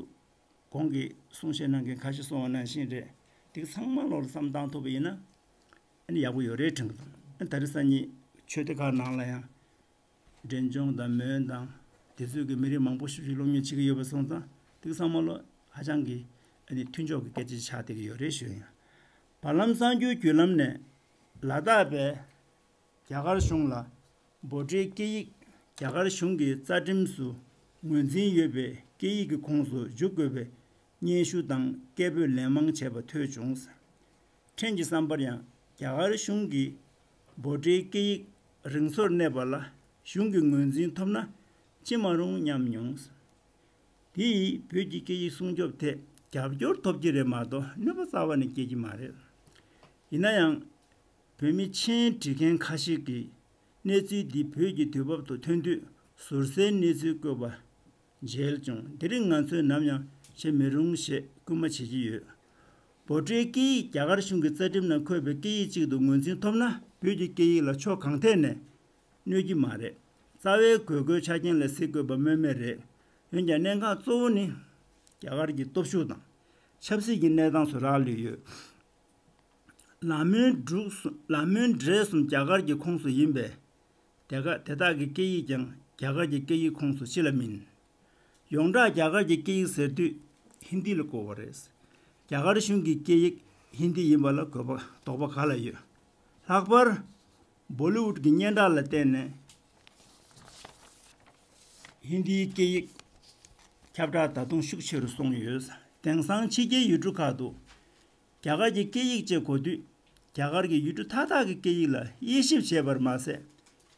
གོང་གི་གསུང་བཤད་གནང་མཁན་ཁ་ཤས་གསུངས་པ་ནང་བཞིན་རེད། དེ་ག་ཚང་མ་ལོག་ལ་བསམ་བཏང་ཐུབ་པ་ཡིན་ན། ཨ་ནི་ཡག་པོ་ཡོད་རེད་དྲན་གི་འདུག་ཨ་ནི་ད་རེས་སང་ཉིན་ཆོས་སྡེ་ཁག་ནང་ལ་ཡང་། འབྲས་ལྗོངས་དང་མོན་དང་། དེ་ཚོའི་གི་མི་རིགས་མང་པོ་ཞིག་སློབ་གཉེར་བྱེད་ཀྱི་ཡོད་པ་སོང་ཙང་། དེ་ག་ཚང་མ་ལོག་ཧ་ཅང་གི་ཨ་ནི་མཐུན་ཕྱོགས་ཀྱི་སྐད་ཆ་ཆགས་བསྡད་ཀྱི་ཡོད་རེད་ཞུ་ཡིན། བར་ལམ་གསར་འགྱུར་བརྒྱུད་ལམ་ནས་ལ་དྭགས་པས། རྒྱ་གར་གཞུང་ལ་བྷོ་ཊའི་སྐད་ཡིག་རྒྱ་གར་གཞུང་གི་རྩ་ཁྲིམས་སུ་ངོས་འཛིན་ཡོད་པའི་སྐད་ཡིག་གི་ཁོངས་སུ་འཇུག་དགོས་པའི་སྙན་ཞུ་དང་སྐད་འབོད་ལན་མང་བྱས་པ་ཐོས་བྱུང་། ཕྲན་གྱི་བསམ་པར་ཡང་རྒྱ་གར་གཞུང་གིས་བྷོ་ཊའི་སྐད་ཡིག་རིང་སོར་གནས་པ་ལ་གཞུང་གི་ངོས་འཛིན་ཐོབ་ན་ཅི་མ་རུང་སྙམ་མྱོང་། དེ་ཡིས་བོད་ཀྱི་སྐད་ཡིག་སྲུང་སྐྱོབ་ཐད་རྒྱབ་སྐྱོར་ཐོབ་ཀྱི་རེད་མ་གཏོགས་གནོད་པ་རྩ་བ་ནས་སྐྱེལ་གྱི་མ་རེད། ཡིན་ན་ཡང་། བོད་མི་མཆན་འབྲི་མཁན་ཁ་ཤས་ཀྱིས་གནས་ཚུལ་འདི་བོད་ཀྱི་དུས་བབ་ཏུ་ཐོན་དུས་ཟུར་ཟའི་གནས་ཚུལ་བཀོད་པ་མཇལ་བྱུང་། དེ་རིང་ང་ཚོས་ནམ་ཡང་བྱེད་མི་རུང་ཞེས་སྐུལ་མ་བྱེད་ཀྱི་ཡོད། བྷོ་ཊའི་སྐད་ཡིག་རྒྱ་གར་གཞུང་གི་རྩ་ཁྲིམས་ནང་འཁོད་པའི་སྐད་ཡིག་ཅིག་ཏུ་ངོས་འཛིན་ཐོབ་ན། བོད་ཀྱི་སྐད་ཡིག་ལ་ཕྱོགས་གང་ཐད་ནས་གནོད་ཀྱི་མ་རེད། རྩ་བའི་དགོས་མཁོའི་ཆ་རྐྱེན་ལ་གཟིགས་དགོས་པ་སྨོས་མེད་རེད། འོན་ཀྱང་གནད་འགག་གཙོ་བོ་ནི་རྒྱ་གར་གྱི་སྟོབས་ཤུགས་དང་ཆབ་སྲིད་ཀྱི་གནས་སྟངས་སུ་རག་ལུས་ཡོད། ལ་མོན་འབྲུག་གསུམ་ལ་མོན་འབྲས་གསུམ་རྒྱ་གར་གྱི་ཁོངས་སུ་ཡིན་པས། དེ་ག་དེ་དག་གི་སྐད་ཡིག་ཀྱང་རྒྱ་གར་གྱི་སྐད་ཡིག་ཁོངས་སུ་ཅི་ལ་མིན། ཡོངས་གྲགས་རྒྱ་གར་གྱི་སྐད་ཡིག་ཟེར་དུས་ཧིན་དི་ལ་གོ་བ་རེད། རྒྱ་གར་གཞུང་གི་སྐད་ཡིག་ཧིན་དི་ཡིན་པ་ལ་དགོས་པ་དོགས་པ་ག་ལ་ཡོད། ལྷག་པར་བོ་ལི་ཝུད་ཀྱི་སྙན་གྲགས་ལ་བརྟེན་ནས་ཧིན་དིའི་སྐད་ཡིག་ཁྱབ་བསྒྲགས་ད་དུང་ཤུགས་ཆེ་རུ་སོང་ཡོད། དེང་སང་ཕྱི་རྒྱལ་ཡུལ་གྲུ་ཁག་ཏུ་རྒྱ་གར་གྱི་སྐད་ཡིག་ཅེས་གོ་དུས། རྒྱ་གར་གྱི་ཡུལ་གྲུ་མཐའ་དག་གི་སྐད་ཡིག་ལ་དབྱེ་ཞིབ་བྱས་པར་མ་ཟད།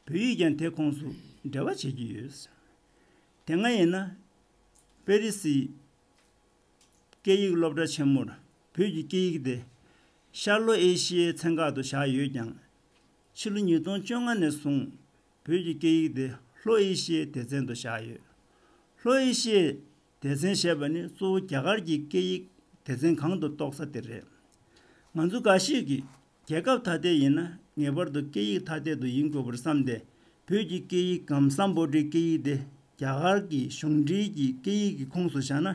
བོད་ཡིག་ཀྱང་དེ་ཁོངས་སུ་འབྲེལ་བ་བྱེད་ཀྱི་ཡོད། དེ་སྔ་ཡིན་ན། པེ་རི་སིའི་སྐད་ཡིག་སློབ་གྲྭ་ཆེན་མོར་བོད་ཀྱི་སྐད་ཡིག་དེ་ཤར་ལྷོ་ཨེ་ཤི་ཡའི་ཚན་ཁག་ཏུ་བཞག་ཡོད་ཀྱང་། ཕྱི་ལོ་ཉིས་སྟོང་བཅོ་ལྔ་ནས་བཟུང་བོད་ཀྱི་སྐད་ཡིག་དེ་ལྷོ་ཨེ་ཤི་ཡའི་སྡེ་ཚན་དུ་བཞག་ཡོད། ལྷོ་ཨེ་ཤི་ཡའི་སྡེ་ཚན་ཞེས་པ་ནི་གཙོ་བོ་རྒྱ་གར་གྱི་སྐད་ཡིག་སྡེ་ཚན་གང་དུ་གཏོགས་ས་དེ་རེད། ང་ཚོ་འགའ་ཞིག་གིས་རྒྱལ་ཁབ་ཐ་དད་ཡིན་ན་ངེས་པར་དུ་སྐད་ཡིག་ཐ་དད་དུ་ཡིན་དགོས་པར་བསམ་སྟེ། བོད་ཀྱི་སྐད་ཡིག་གམ་སམ་བྷོ་ཊའི་སྐད་ཡིག་དེ་རྒྱ་གར་གྱི་གཞུང་འབྲེལ་གྱི་སྐད་ཡིག་གི་ཁོངས་སུ་བཞག་ན་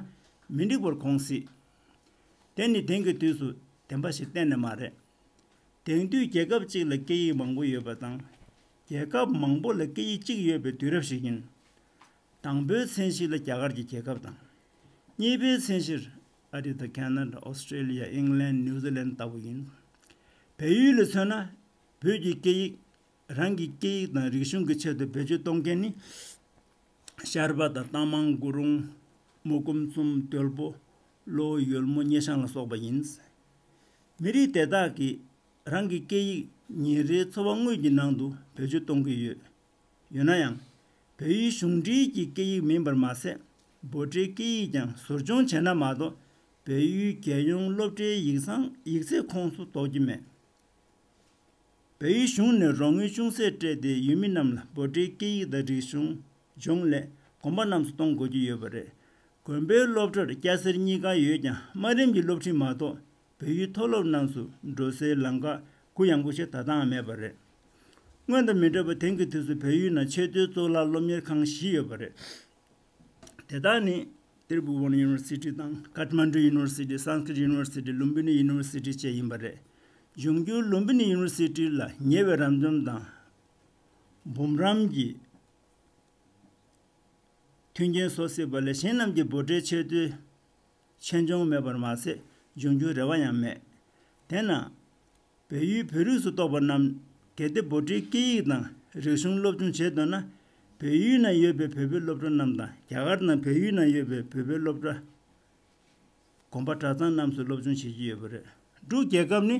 མི་འགྲིག་པར་མཁོང་སྲིད། དེ་ནི་དེང་གི་དུས་སུ་བདེན་པ་ཞིག་གཏན་ནས་མ་རེད། དེང་དུས་རྒྱལ་ཁབ་གཅིག་ལ་སྐད་ཡིག་མང་པོ་ཡོད་པ་དང་། རྒྱལ་ཁབ་མང་པོ་ལ་སྐད་ཡིག་གཅིག་ཡོད་པའི་དུས་རབས་ཤིག་ཡིན། དང་པོའི་མཚན་གཞི་ལ་རྒྱ་གར་གྱི་རྒྱལ་ཁབ་དང་། གཉིས་པའི་མཚན་གཞིར་ཨ་རི་དང་ཁེ་ན་ཌ། ཨོ་སི་ཀྲེ་ལི་ཡ། ཨིང་ལན། ནིའུ་ཛི་ལན་ལྟ་བུ་ཡིན། བལ་ཡུལ་ལ་མཚོན་ན། བོད་ཀྱི་སྐད་ཡིག་རང་གི་སྐད་ཡིག་དང་རིག་གཞུང་གི་ཆེད་དུ་བེད་སྤྱོད་གཏོང་མཁན་ནི། ཤར་པ་དང་རྟ་མང་། གུ་རུང་། མུ་ཀུམ་ཚུམ། དོལ་པོ། ལོ། ཡོལ་མོ། སྙེ་ཤང་ལ་སོགས་པ་ཡིན། མི་རིགས་དེ་དག་གིས་རང་གི་སྐད་ཡིག་ཉིན་རེའི་འཚོ་བ་དངོས་ཀྱི་ནང་དུ་བེད་སྤྱོད་གཏོང་གི་ཡོད། ཡོད་ན་ཡང་། བལ་ཡུལ་གཞུང་འབྲེལ་གྱི་སྐད་ཡིག་མིན་པར་མ་ཟད། བྷོ་ཊའི་སྐད་ཡིག་ཀྱང་ཟུར་སྦྱོང་བྱས་ན་མ་གཏོགས། བལ་ཡུལ་རྒྱལ་ཡོངས་སློབ་གྲྭའི་ཡིག་ཚང་ཡིག་ཚད་ཁོངས་སུ་གཏོགས་ཀྱི་མེད། བལ་ཡུལ་གཞུང་ནས་རོགས་དངུལ་ཅུང་ཟད་སྤྲད་དེ་ཡུལ་མི་རྣམས་ལ་བྷོ་ཊའི་སྐད་ཡིག་དང་རིག་གཞུང་སྦྱོང་སླད་གོམ་པ་རྣམས་སུ་གཏོང་དགོས་ཀྱི་ཡོད་པ་རེད། དགོན་པའི་སློབ་གྲྭར་སྐྱ་སེར་གཉིས་ཀ་ཡོད་ཀྱང་དམའ་རིམ་གྱི་སློབ་ཁྲིད་མ་གཏོགས་བལ་ཡུལ་མཐོ་སློབ་རྣམས་སུ་འགྲོ་སའི་ལམ་ཁ་གུ་ཡངས་པོ་ཞིག་ད་ལྟའང་མེད་པ་རེད། སྔོན་དང་མི་འདྲ་བར་དེང་གི་དུས་སུ་བལ་ཡུལ་ནང་ཆེས་མཐོའི་གཙུག་ལག་སློབ་གཉེར་ཁང་བཞི་ཡོད་པ་རེད། དེ་དག་ནི། ཏིར་བྷུ་ཝན་ཡུ་ནི་ཝར་སི་ཊི་དང་། ཀཱཐ་མན་ཌུ་ཡུ་ནི་ཝར་སི་ཊི། སན་སྐྲིཏ་ཡུ་ནི་ཝར་སི་ཊི། ལུམ་བི་ནི་ཡུ་ནི་ཝར་སི་ཊི་བཅས་ཡིན་པ་རེད། འབྱུང་འགྱུར་ལུམ་བི་ནི་ཡུ་ནི་ཝར་སི་ཊི་ལ་ཉེ་བའི་རབ་འབྱམས་དང་། འབུམ་རམས་ཀྱི་མཐུན་རྐྱེན་བཟོ་སྲིད་པ་ལས་གཞན་རྣམས་ཀྱི་བྷོ་ཊའི་ཆེས་མཐོའི་ཆེད་སྦྱོང་མེད་པར་མ་ཟད། འབྱུང་རྒྱུའི་རེ་བ་ཡང་མེད། དེས་ན། བལ་ཡུལ་བོད་རིགས་སུ་གཏོགས་པ་རྣམས་གལ་ཏེ་བྷོ་ཊའི་སྐད་ཡིག་དང་རིག་གཞུང་སློབ་སྦྱོང་བྱེད་འདོད་ན། བལ་ཡུལ་ནང་ཡོད་པའི་བོད་པའི་སློབ་གྲྭ་རྣམས་དང་། རྒྱ་གར་དང་བལ་ཡུལ་ནང་ཡོད་པའི་བོད་པའི་སློབ་གྲྭ། དགོན་པ་གྲྭ་ཚང་རྣམས་སུ་སློབ་སྦྱོང་བྱེད་ཀྱི་ཡོད་པ་རེད། འབྲུག་རྒྱལ་ཁབ་ནི་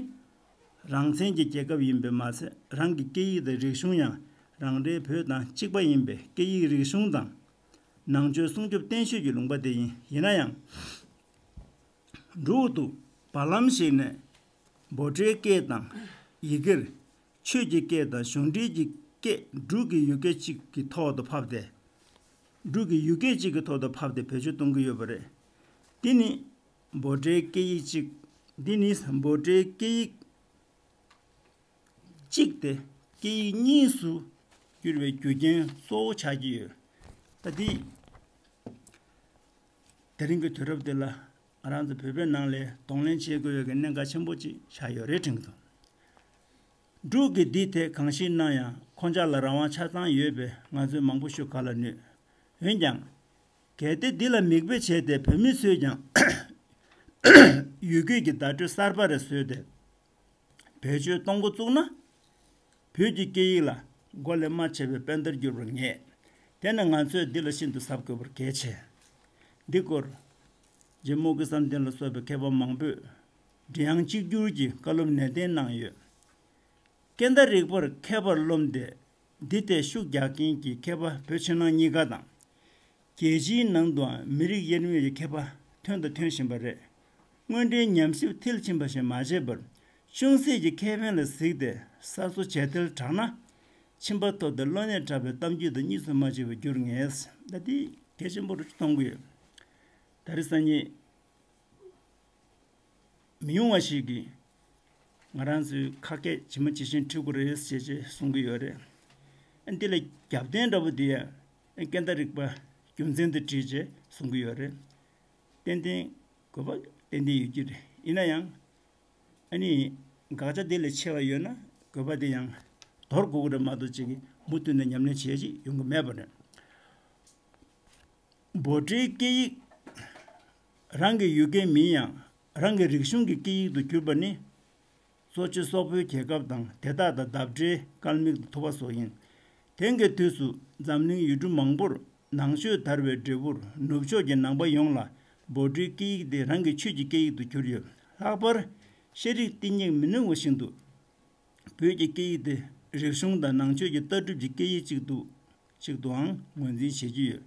རང་བཙན་གྱི་རྒྱལ་ཁབ་ཡིན་པས་མ་ཟད། རང་གི་སྐད་ཡིག་དང་རིག་གཞུང་ཡང་རང་རེའི་བོད་དང་གཅིག་པ་ཡིན་པས། སྐད་ཡིག་རིག་གཞུང་དང་ནང་ཆོས་སྲུང་སྐྱོབ་བརྟན་ཤོས་ཀྱི་ལུང་པ་དེ་ཡིན། ཡིན་ན་ཡང་། འབྲུག་ཏུ་བར་ལམ་ཞིག་ནས་བྷོ་ཊའི་སྐད་དང་ཡི་གེར་ཆོས་ཀྱི་སྐད་དང་གཞུང་འབྲེལ་གྱི་སྐད་འབྲུག་གི་ཡུལ་སྐད་ཅིག་གི་ཐོག་ཏུ་ཕབ་སྟེ། འབྲུག་གི་ཡུལ་སྐད་ཅིག་གི་ཐོག་ཏུ་ཕབ་སྟེ་བེད་སྤྱོད་གཏོང་གི་ཡོད་པ་རེད། འདི་ནི་བྷོ་ཊའི་སྐད་ཡིག་ཅིག་འདི་ནི་བྷོ་ཊའི་སྐད་ཡིག་གཅིག་སྟེ་སྐད་ཡིག་གཉིས་སུ་འགྱུར་བའི་རྒྱུ་རྐྱེན་གཙོ་བོ་ཆགས་ཀྱི་ཡོད། ད་འདི། དེ་རིང་གི་དུས་རབས་འདི་ལ་ང་རང་ཚོ་བོད་པའི་ནང་ལ་གདོང་ལེན་བྱེད་དགོས་ཡོད་ཀྱི་གནད་འགག་ཆེན་པོ་ཅིག་ཆགས་ཡོད་རེད་དྲན་གྱི་འདུག་འབྲུག་གིས་འདི་ཐད་གང་ཞིག་གནང་ཡང་ཁོང་ཅག་ལ་རང་དབང་ཆ་ཚང་ཡོད་པས་ང་ཚོས་མང་པོ་ཞུ་ག་ལ་ནུས། འོན་ཀྱང་། གལ་ཏེ་འདི་ལ་མིག་དཔེ་བྱས་ཏེ་བོད་མི་ཚོས་ཀྱང་ཡུལ་སྐད་ཀྱི་བརྡ་སྤྲོད་གསར་པ་རེ་བཟོས་ཏེ་བེད་སྤྱོད་གཏོང་འགོ་བཙུགས་ན། བོད་ཀྱི་སྐད་ཡིག་ལ་མགོ་ལས་རྨ་ཆད་པའི་དཔེ་ལྟར་འགྱུར་བར་ངེས། དེ་ནི་ང་ཚོས་འདི་ལ་ཤིན་ཏུ་གཟབ་དགོས་པར་གལ་ཆེ། འདི་སྐོར་རྗེ་རྨོག་གི་བསམ་གཏན་ལ་སོགས་པའི་མཁས་པ་མང་པོས་མགྲིན་དབྱངས་གཅིག་གྱུར་གྱི་བཀའ་སློབ་ནན་ཏན་གནང་ཡོད། སྐད་བརྡ་རིག་པར་མཁས་པར་རློམ་སྟེ། འདི་ཐད་ཤུགས་རྒྱག་མཁན་གྱི་མཁས་པ་བོད་ཕྱི་ནང་གཉིས་ཀ་དང་། རྒྱལ་སྤྱིའི་ནང་དུའང་མི་རིགས་དབྱེར་མེད་ཀྱི་མཁས་པ་ཐོན་དང་ཐོན་བཞིན་པ་རེད། དངོས་འབྲེལ་ཉམས་ཞིབ་མཐིལ་ཕྱིན་པ་ཞིག་མ་བྱས་པར། ཅུང་ཟད་ཀྱི་ཁེ་ཕན་ལ་གཟིགས་ཏེ་གསར་བཟོ་བྱས་ཐལ་དྲགས་ན། ཕྱིན་པ་ཐོབ་སྟེ་བློ་ནད་དྲག་པའི་གཏམ་རྒྱུད་དང་གཉིས་སུ་མ་མཆིས་པར་འགྱུར་ངེས། ད་འདི་གལ་ཆེན་པོ་རུ་མཐོང་གི་ཡོད། ད་རེས་སང་ཉིན། མི་ཉུང་བ་ཞིག་གིས་ ང་རང་ཚོའི་ཁ་སྐད་ཇི་མ་ཇི་བཞིན་བྲིས་དགོས་རེད་ཅེས་ཅེས་གསུང་གི་ཡོད་རེད། ཨ་འདི་ལ་རྒྱབ་རྟེན་འདྲ་པོ་འདི་ཡང་སྐད་བརྡ་རིག་པ་རྒྱུ་མཚན་དུ་བྲིས་ཅེས་གསུང་གི་ཡོད་རེད། ཏན་ཏན་དགོས་པ་ཏན་ཏན་ཡོད་ཀྱི་རེད། ཡིན་ན་ཡང་ཨ་ནི་དགག་བྱ་འདི་ལས་ཆེ་བ་ཡོད་ན་དགོས་པ་དེ་ཡང་དོར་དགོས་ཀྱི་རེད་མ་གཏོགས་ཅིག་མུ་མཐུད་ནས་ཉམས་ལེན་བྱེད་ཅིག་ཡོང་གི་མེད་པ་རེད། འབོད་སྒྲའི་སྐད་ཡིག་རང་གི་ཡུལ་སྐད་མིན་ཡང་རང་གི་རིག་གཞུང་གི་སྐད་ཡིག་ཏུ་གྱུར་པ་ནི། གཙོ་ཆེ་སོག་པོའི་རྒྱལ་ཁབ་དང་དེ་དག་དང་འདབས་འབྲེལ་སྐལ་དམིགས་ཐུབ་པ་སོགས་ཡིན། དེང་གི་དུས་སུ་འཛམ་གླིང་ཡུལ་གྲུ་མང་པོར་ནང་ཆོས་དར་བའི་འབྲས་བུར་ནུབ་ཕྱོགས་ཀྱི་ནང་པ་ཡོངས་ལ་འབོད་སྒྲའི་སྐད་ཡིག་དེ་རང་གི་ཆོས་ཀྱི་སྐད་ཡིག་ཏུ་གྱུར་ཡོད། ལྷག་པར་ཤེས་རིག་བསྟི་གཉིས་མི་ནུས་པ་བཞིན་དུ་བོད་ཀྱི་སྐད་ཡིག་དེ་རིག་གཞུང་དང་ནང་ཆོས་ཀྱི་ལྟ་གྲུབ་ཀྱི་སྐད་ཡིག་ཅིག་ཏུ་ཅིག་ཏུའང་ངོས་འཛིན་བྱེད་ཀྱི་ཡོད།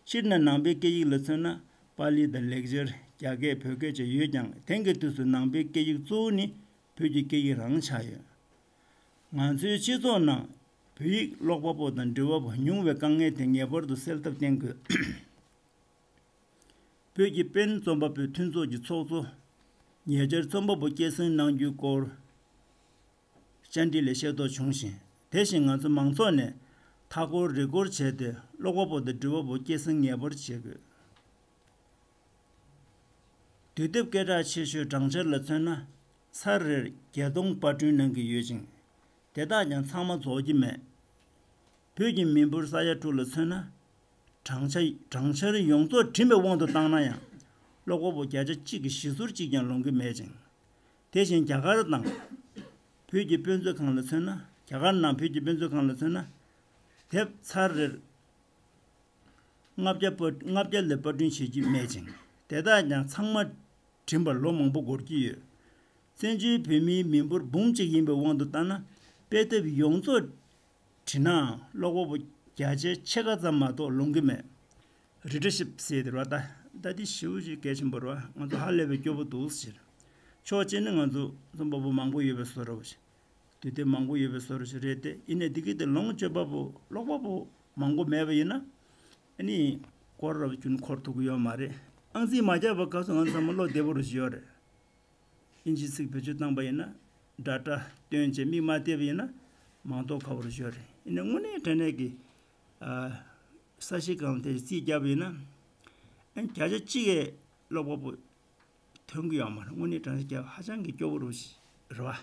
སྤྱིར་ན་ནང་པའི་སྐད་ཡིག་ལ་མཚོན་ན་པཱ་ལི་དང་ལེགས་སྦྱར་རྒྱ་སྐད་བོད་སྐད་བཅས་ཡོད་ཀྱང་དེང་གི་དུས་སུ་ནང་པའི་སྐད་ཡིག་གཙོ་བོ་ནི་བོད་ཀྱི་སྐད་ཡིག་རང་ཆགས་ཡོད། ང་ཚོའི་སྤྱི་ཚོགས་ནང་བོད་ཡིག་ཀློག་པ་པོ་དང་འབྲི་བ་པོ་ཉུང་བའི་དཀའ་ངལ་དེ་ངེས་པར་དུ་སེལ་ཐབས་བསྟེན་དགོས། བོད་ཀྱི་དཔོན་རྩོམ་པ་པོའི་མཐུན་ཚོགས་ཀྱི་ཚོགས་གཙོ་ཉེ་ཆར་རྩོམ་པ་པོ་སྐྱེད་སྲིང་གནང་རྒྱུའི་སྐོར་བཅར་འདྲི་ལས་ཤེས་རྟོགས་བྱུང་ཞིང་། དེ་བཞིན་ང་ཚོ་མང་ཚོགས་ནས་མཐའ་འཁོར་རི་སྐོར་བྱས་ཏེ་ཀློག་པ་པོ་དང་འབྲི་བ་པོ་སྐྱེད་སྲིང་ངེས་པར་བྱེད་དགོས། དུས་དེབ་སྐད་གྲགས་ཆེ་ཤོས་སྦྲང་ཆར་ལ་མཚོན་ན་ཚར་རེར་བརྒྱད་སྟོང་པར་སྐྲུན་གནང་གི་ཡོད་ཅིང་། དེ་དག་ཀྱང་ཚང་མ་རྫོགས་ཀྱི་མེད། བོད་ཀྱི་མི་འབོར་ས་ཡ་དྲུག་ལ་མཚོན་ན། སྦྲང་ཆར་སྦྲང་ཆར་ཡོངས་རྫོགས་བྲིས་པའི་དབང་དུ་བཏང་ན་ཡང་། ཀློག་པ་པོ་བརྒྱ་ཆ་གཅིག་གི་བཞི་ཟུར་གཅིག་ཀྱང་ལོངས་ཀྱི་མེད་ཅིང་། དེ་བཞིན་རྒྱ་གར་དང་བོད་ཀྱི་དཔེ་མཛོད་ཁང་ལ་མཚོན་ན། རྒྱ་གར་ནང་བོད་ཀྱི་དཔེ་མཛོད་ཁང་ལ་མཚོན་ན། དེབ་ཚར་རེར་ལྔ་བརྒྱ་པ་ལྔ་བརྒྱ་ལས་པར་སྐྲུན་བྱེད་ཀྱི་མེད་ཅིང་། དེ་དག་ཀྱང་ཚང་མ་བྲིས་པར་ལོ་མང་པོ་འགོར་གྱི་ཡོད། བཙན་བྱོལ་བོད་མིའི་མི་འབོར་འབུམ་གཅིག་ཡིན་པའི་དབང་དུ་བཏང་ན། དཔེ་དེབ་ཡོངས་རྫོགས་བྲིས་ནའང་ཀློག་པ་པོ་བརྒྱ་ཆའི་ཕྱེད་ཀ་ཙམ་མ་གཏོགས་ལོངས་ཀྱི་མེད། རི་ཌར་ཤིབ་ཟེར་དེ་རེད་བ། ད་ད་འདི་ཞེ་པོ་ཅིག་གལ་ཆེན་པོ་རེད་བ། ང་ཚོ་ཧ་ལས་པའི་སྐྱོ་པོ་འདུག་ཟེར། ཕྱོགས་གཅིག་ནས་ང་ཚོ་རྩོམ་པ་པོ་མང་པོ་ཡོད་པའི་བཟོ་འདྲ་བོ་ཞིག་དུས་དེབ་མང་པོ་ཡོད་པའི་བཟོ་འདྲ་ཞིག་རེད་དེ། ཡིན་ནའི་འདི་གི་དེ་ལོངས་སྤྱོད་པ་པོ་ཀློག་པ་པོ་མང་པོ་མེད་པ་ཡིན་ན། ཨ་ནི་སྐོར་རབ་རྒྱུན་འཁོར་ཐུབ་ཀྱི་ཡོད་མ་རེད། ཨང་རྩིས་མ་བརྒྱབ་པའི་སྐབས་སུ་ང་ཚོ་ཚང་མ་བློ་བདེ་པོ་རུ་ཞིག་ཡོད་རེད། ཨིན་ཇི་ཚིག་བེད་སྤྱོད་བཏང་པ་ཡིན་ན། ཌ་ཊ་བཏོན་བྱས་མིག་མ་བལྟས་པ་ཡིན་ན་མ་རྟོགས་ཁག་པོ་རུ་ཞིག་ཡོད་རེད། ཡིན་ནའི་དངོས་གནས་དྲང་གནས་ཀྱི་ཨ་ས་གཞི་སྒང་དེ་རྩིས་བརྒྱབ་པ་ཡིན་ན། ཨ་ནི་བརྒྱ་ཆ་གཅིག་གིས་ཀློག་པ་པོ་ཐོན་གྱི་ཡོད་མ་རེད། དངོས་གནས་དྲང་གནས་ཀྱི་ཧ་ཅང་གི་སྐྱོ་པོ་རུ་ཞིག་རེད་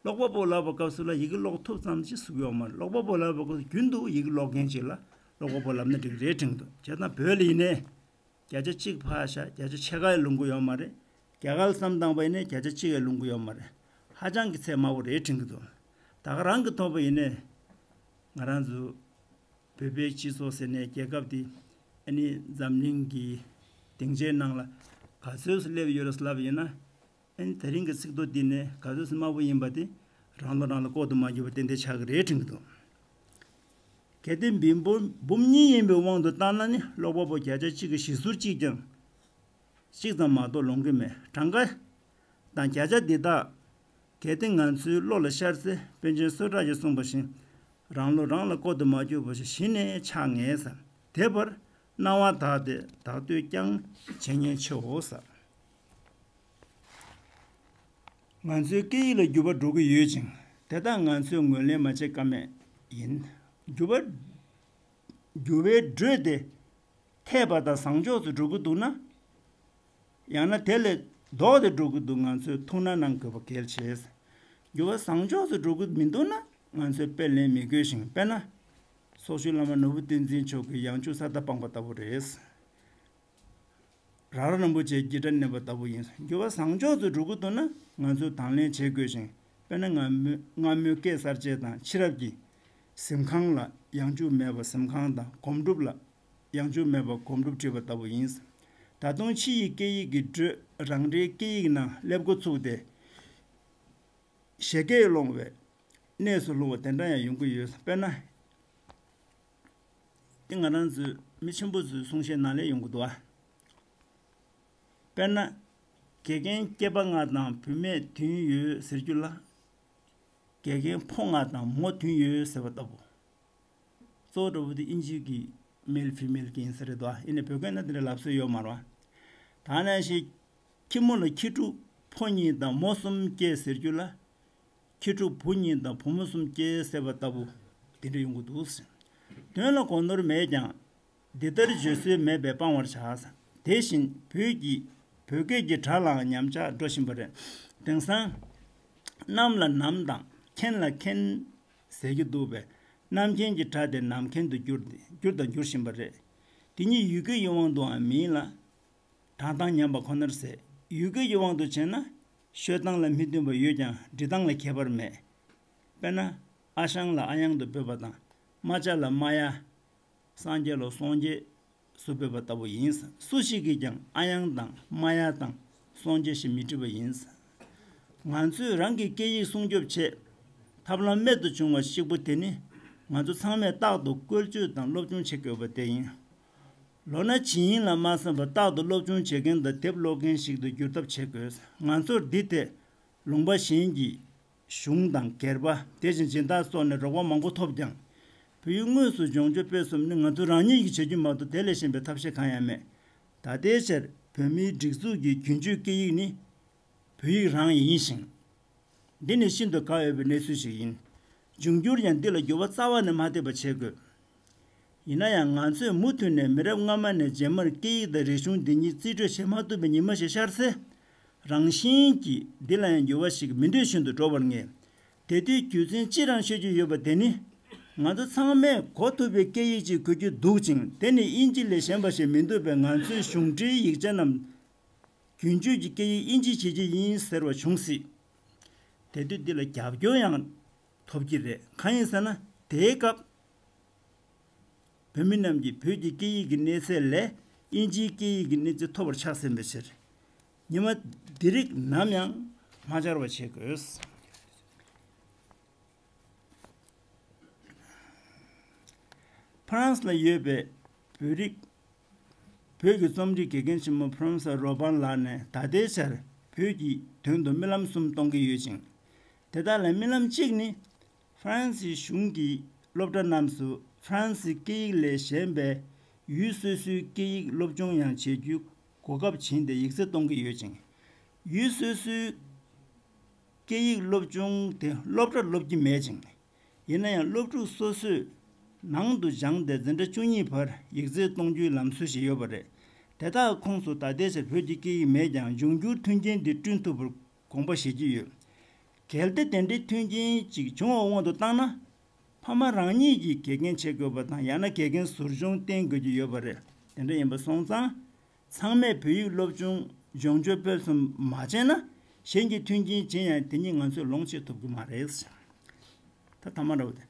བ། ཀློག་པ་པོ་ལབ་པའི་སྐབས་སུ་ལ་ཡི་གེ་ཀློག་ཐུབ་ཙམ་ཞིག་གཟིགས་ཡོད་མ་རེད། ཀློག་པ་པོ་ལབ་པའི་སྐབས་སུ་རྒྱུན་དུ་ཡི་གེ་ཀློག་མཁན་ཅིག་ལ་ཀློག་པ་པོ་ལབ་ན་འགྲིག་རེད་དྲན་གྱི་འདུག་བྱས་ཙང་བོད་ལ་ཡིན་ནའི་བརྒྱ་ཆ་གཅིག་ཕར་བཞག་བརྒྱ་ཆ་ཕྱེད་ཀ་ཡང་ལོངས་ཀྱི་ཡོད་མ་རེད། རྒྱ་གར་ལ་བསམ་བཏང་པ་ཡིན་ནའི་བརྒྱ་ཆ་གཅིག་ཡང་ལོངས་ཀྱི་ཡོད་མ་རེད། ཧ་ཅང་གི་ཚད་དམའ་བོ་རེད་དྲན་གྱི་འདུག་ད་ག་རང་གི་ཐོག་པ་ཡིན་ནའི་ང་རང་ཚོ་བོད་པའི་སྤྱི་ཚོགས་ཟེར་ནའི་རྒྱལ་ཁབ་འདི་ཨ་ནི་འཛམ་གླིང་གི་སྡིངས་ཆའི་ནང་ལ་ག་ཚོད་སླེབས་ཡོད་རེད་ལབ་ཡིན་ན། ཨ་ནི་དེ་རིང་གི་ཚིག་ཐོ་འདི་ནས་ག་ཚོད་དམའ་པོ་ཡིན་པ་དེ་རང་ལོ་རང་ལ་ལྐོག་ཏུ་མ་གྱུར་པ་ཏན་ཏན་ཆགས་ཀྱི་རེད་དྲན་གྱི་འདུག་གལ་ཏེ་མི་འབོར་འབུམ་གཉིས་ཡིན་པའི་དབང་དུ་བཏང་ན་ནི་ཀློག་པ་པོ་བརྒྱ་ཆ་གཅིག་གི་བཞི་ཟུར་གཅིག་ཀྱང་གཅིག་ཙམ་མ་གཏོགས་ལོངས་ཀྱི་མེད། གྲངས་ཀ་དང་བརྒྱ་ཆ་འདི་དག་གལ་ཏེ་ང་ཚོའི་བློ་ལ་ཤར་ཚེ་པཎ་ཆེན་སུ་ཏྲ་གིས་གསུངས་པ་བཞིན་རང་ལོ་རང་ལ་ལྐོག་ཏུ་མ་གྱུར་པ་ཞིག་གཞི་ནས་ཆགས་ངེས་སམ། དེ་བར་སྣང་བ་དག་སྟེ་བདག་བསྟོད་ཀྱང་བྱེད་ཉེན་ཆེའོ་ཟེར། ང་ཚོའི་སྐད་ཡིག་ལ་འགྱུར་བ་འགྲོ་གི་ཡོད་ཅིང་། དེ་དག་ང་ཚོས་ངོས་ལེན་མ་བྱེད་ཀ་མེད་ཡིན། འགྱུར་བ་འགྱུར་བའི་འགྲོས་དེ་འཐད་པ་དང་བཟང་ཕྱོགས་སུ་འགྲོ་གི་འདུག་ན། ཡང་ན་དེ་ལས་ལྡོག་སྟེ་འགྲོ་གི་འདུག་ང་ཚོས་ཐུགས་སྣང་གནང་དགོས་པ་གལ་ཆེ། འགྱུར་བ་བཟང་ཕྱོགས་སུ་འགྲོ་གི་མི་འདུག་ན་ང་ཚོས་དཔེ་ལེན་མི་དགོས་ཤིང་། དཔེར་ན། སོག་ཤོད་བླ་མ་ནོར་བུ་བསྟན་འཛིན་མཆོག་གིས་ཡང་བསྐྱར་ས་མཐའ་སྤངས་པ་ལྟ་བུ་རེད། རང་རང་རིན་པོ་ཆེའི་འགྱིག་ཁྲ་མནན་པ་ལྟ་བུ་ཡིན། འགྱུར་བ་བཟང་ཕྱོགས་སུ་འགྲོ་གི་འདུག་ན་ང་ཚོས་དང་ལེན་བྱེད་དགོས་ཤིང་། དཔེར་ན་སྔ་མོའི་སྔ་མོའི་སྐད་གསར་བཅད་དང་ཕྱི་རབས་ཀྱི་གཟིམ་ཁང་ལ་ཡང་འཇུག་མེད་པ་གཟིམ་ཁང་དང་། སྒོམ་སྒྲུབ་ལ་ཡང་འཇུག་མེད་པ་སྒོམ་སྒྲུབ་བྲིས་པ་ལྟ་བུ་ཡིན། ད་དུང་ཕྱི་ཡི་སྐད་ཡིག་གི་འགྲོས་རང་རེའི་སྐད་ཡིག་ནང་སླེབས་འགོ་ཚུགས་ཏེ། བཞད་གད་སློང་བའི་གནས་སུ་ལྷུང་བ་དེ་འདྲ་ཡང་ཡོང་གི་ཡོད། དཔེར་ན། འདི་ང་རང་ཚོའི་མི་ཆེན་པོ་ཚོའི་གསུང་བཤད་ནང་ལ་ཡོང་གི་འདུག་ཨ། དཔེར་ན། དགེ་རྒན་སྐྱེས་པ་ལྔ་དང་བུད་མེད་བདུན་ཡོད་ཟེར་རྒྱུ་ལ། དགེ་རྒན་ཕོ་ལྔ་དང་མོ་བདུན་ཡོད་ཟེར་བ་ལྟ་བུ། གཙོ་བོ་འདྲ་བོ་དེ་ཨིན་ཇི་གི་མེལ་ཕི་མེལ་གྱི་ཡིན་ས་རེད་དོ། ཡིན་ནའི་བོད་སྐད་ནང་དེ་འདྲ་ལབ་སྲོལ་ཡོད་མ་རེད་བ། ད་ནང་བཞིན་ཁྱི་མོ་ལ་ཁྱི་ཕྲུག་ཕོ་གཉིས་དང་མོ་གསུམ་སྐྱེས་ཟེར་རྒྱུ་ལ། ཁྱི་ཕྲུག་བུ་གཉིས་དང་བུ་མོ་གསུམ་སྐྱེས་ཟེར་བ་ལྟ་བུ་དེ་འདྲ་ཡོང་གི་འདུག། དོན་ལ་གོ་ནོར་མེད་ཀྱང་། འདི་ལྟར་བརྗོད་སྲོལ་མེད་པས་སྤང་བར་བྱ། དེ་བཞིན་བོད་ཀྱི་བོད་སྐད་ཀྱི་སྒྲ་ལའང་ཉམས་ཆག་འགྲོ་བཞིན་པ་རེད། དེང་སང་། གནམ་ལ་ནམ་དང་ཁྱེད་ལ་མཁྱེན་ཟེར་གྱི་འདུག་པས། གནམ་མཁྱེན་གྱི་སྒྲ་དེ་ནམ་མཁྱེན་དུ་འགྱུར་འགྱུར་དང་འགྱུར་བཞིན་པ་རེད། དེ་ཉིད་ཡུལ་སྐད་ཀྱི་དབང་དུའང་མིན་ལ། གྲགས་སྟངས་ཉམས་པ་ཁོ་ནར་ཟད། ཡུལ་སྐད་ཀྱི་དབང་དུ་བྱས་ན། ཤོད་སྟངས་ལ་མི་མཐུན་པ་ཡོད་ཀྱང་འབྲི་སྟངས་ལ་ཁྱད་པར་མེད། དཔེར་ན། ཨ་ཞང་ལ་ཨ་ཡང་དུ་འབོད་པ་དང་། རྨ་བྱ་ལ་རྨ་ཡ། སངས་རྒྱས་ལ་སངས་རྒྱས་སུ་འབོད་པ་ལྟ་བུ་ཡིན། སུ་ཞིག་གིས་ཀྱང་ཨ་ཡང་དང་རྨ་ཡ་དང་སངས་རྒྱས་ཞེས་མི་བྲི་བ་ཡིན། ང་ཚོས་རང་གི་སྐད་ཡིག་སྲུང་སྐྱོབ་ཆེད་ཐབས་ལམ་རྨད་དུ་བྱུང་བ་གཅིག་པུ་དེ་ནི། ང་ཚོ་ཚང་མས་རྟག་ཏུ་བཀོལ་སྤྱོད་དང་སློབ་སྦྱོང་བྱེད་དགོས་པ་དེ་ཡིན། ལོ་ན་ཇི་ཡིན་ལ་མ་བསམ་པར་རྟག་ཏུ་སློབ་སྦྱོང་བྱེད་མཁན་དང་དེབ་ཀློག་མཁན་ཞིག་ཏུ་འགྱུར་ཐབས་བྱེད་དགོས། ང་ཚོར་འདི་ཐད་ལུང་པ་གཞན་གྱི་གཞུང་དང་སྒེར་པ། དེ་བཞིན་སྦྱིན་བདག་སོགས་ནས་རོགས་པ་མང་པོ་ཐོབ་ཀྱང་། བོད་ཡིག་དངོས་སུ་སྦྱོང་སྤྱོད་སྤེལ་གསུམ་ནི་ང་ཚོ་རང་ཉིད་ཀྱིས་བྱེད་རྒྱུ་མ་གཏོགས་དེ་ལས་གཞན་པའི་ཐབས་ཤེས་གང་ཡང་མེད། ད་ལྟའི་ཆར་བོད་མིའི་སྒྲིག་འཛུགས་ཀྱི་རྒྱུན་སྤྱོད་སྐད་ཡིག་ནི་བོད་ཡིག་རང་ཡིན་ཞིང་། འདི་ནི་ཤིན་ཏུ་དགའ་འོས་པའི་གནས་ཚུལ་ཞིག་ཡིན། འབྱུང་འགྱུར་ཡང་འདི་ལ་འགྱུར་བ་རྩ་བ་ནས་མ་ཐེབས་པ་བྱེད་དགོས། ཡིན་ན་ཡང་ང་ཚོས་མུ་མཐུད་ནས་མི་རབས་སྔ་མ་ནས་རྗེས་མར་སྐད་ཡིག་དང་རིག་གཞུང་འདི་ཉིད་རྩིས་སྤྲོད་བྱེད་མ་ཐུབ་པའི་ཉི་མ་ཞིག་ཤར་ཚེ། རང་བཞིན་གྱིས་འདི་ལ་ཡང་འགྱུར་བ་ཞིག་མི་འདོད་བཞིན་དུ་འགྲོ་བར་ངེས། དེ་དུས་རྒྱུ་མཚན་སྤྱིར་བཏང་ཤོད་རྒྱུ་ཡོད་པ་དེ་ནི། ང་ཚོ་ཚང་མས་གོ་ཐུབ་པའི་སྐད་ཡིག་ཅིག་དགོས་ཀྱི་འདུག་ཅིང་དེ་ནི་དབྱིན་ཇི་ལས་གཞན་པ་ཞིག་མི་འདུག་པས། ང་ཚོའི་གཞུང་འབྲེལ་ཡིག་ཆ་རྣམས་རྒྱུན་སྤྱོད་ཀྱི་སྐད་ཡིག་དབྱིན་ཇི་བྱེད་ཀྱི་ཡིན་ཟེར་བ་བྱུང་སྲིད། དེ་དུས་འདི་ལ་རྒྱབ་སྐྱོར་ཡང་ཐོབ་ཀྱི་རེད། གང་ཡིན་ཟེར་ན། དེའི་སྐབས་བོད་མི་རྣམས་ཀྱིས་བོད་ཀྱི་སྐད་ཡིག་གི་གནས་ཚད་ལས་དབྱིན་ཇིའི་སྐད་ཡིག་གི་གནས་ཚད་མཐོ་བར་ཆགས་ཟིན་པའི་ཕྱིར། ཉི་མ་འདི་རིགས་ནམ་ཡང་མ་འཆར་བ་བྱེད་དགོས། ཕ་རན་སི་ལ་ཡོད་པའི་བོད་རིགས། བོད་ཀྱི་རྩོམ་རིག་དགེ་རྒན་ཆེན་མོ་ཕ་རན་སི་རོ་པན་ལགས་ནས་ད་ལྟའི་ཆར་བོད་ཀྱི་དོན་དུ་རྨི་ལམ་གསུམ་གཏོང་གི་ཡོད་ཅིང་། དེ་དག་ལས་རྨི་ལམ་གཅིག་ནི། ཕ་རན་སིའི་གཞུང་གིས་སློབ་གྲྭ་རྣམས་སུ་ཕ་རན་སིའི་སྐད་ཡིག་ལས་གཞན་པའི་ཡུལ་སོ་སོའི་སྐད་ཡིག་སློབ་སྦྱོང་ཡང་བྱེད་རྒྱུའི་གོ་སྐབས་བྱིན་ཏེ་ཡིག་ཚད་གཏོང་གི་ཡོད་ཅིང་། ཡུལ་སོ་སོའི་སྐད་ཡིག་སློབ་སྦྱོང་དེ་སློབ་གྲྭར་སློབ་ཀྱི་མེད་ཅིང་། ཡིན་ན་ཡང་སློབ་ཕྲུག་སོ་སོས་ནང་དུ་སྦྱངས་ཏེ་འཛིན་གྲྭ་བཅུ་གཉིས་བར་ཡིག་ཚད་གཏོང་རྒྱུའི་ལམ་སྲོལ་ཞིག་ཡོད་པ་རེད། དེ་དག་ཁོངས་སུ་ད་ལྟའི་ཆར་བོད་ཀྱི་སྐད་ཡིག་མེད་ཀྱང་འབྱུང་འགྱུར་མཐུན་རྐྱེན་འདི་བསྐྲུན་ཐུབ་པར་དགོངས་པ་བཞེས་ཀྱི་ཡོད། གལ་ཏེ་དེ་འདྲའི་མཐུན་རྐྱེན་ཅིག་བྱུང་བའི་དབང་དུ་བཏང་ན། ཕ་མ་རང་ཉིད་ཀྱིས་དགེ་རྒན་བྱེད་དགོས་པ་དང་ཡང་ན་དགེ་རྒན་ཟུར་སྦྱོང་བསྟེན་དགོས་ཀྱི་ཡོད་པ་རེད། དེ་འདྲ་ཡིན་པ་སོང་ཙང་། ཚང་མས་བོད་ཡིག་སློབ་སྦྱོང་སྦྱོང་སྤྱོད་སྤེལ་གསུམ་མ་བྱས་ན། གཞན་གྱིས་མཐུན་རྐྱེན་བྱིན་ཡང་དེ་ཉིད་ང་ཚོས་ལོངས་སྤྱོད་ཐུབ་ཀྱི་མ་རེད། ད་ཐ་མ་འདྲ་བོ་དེ།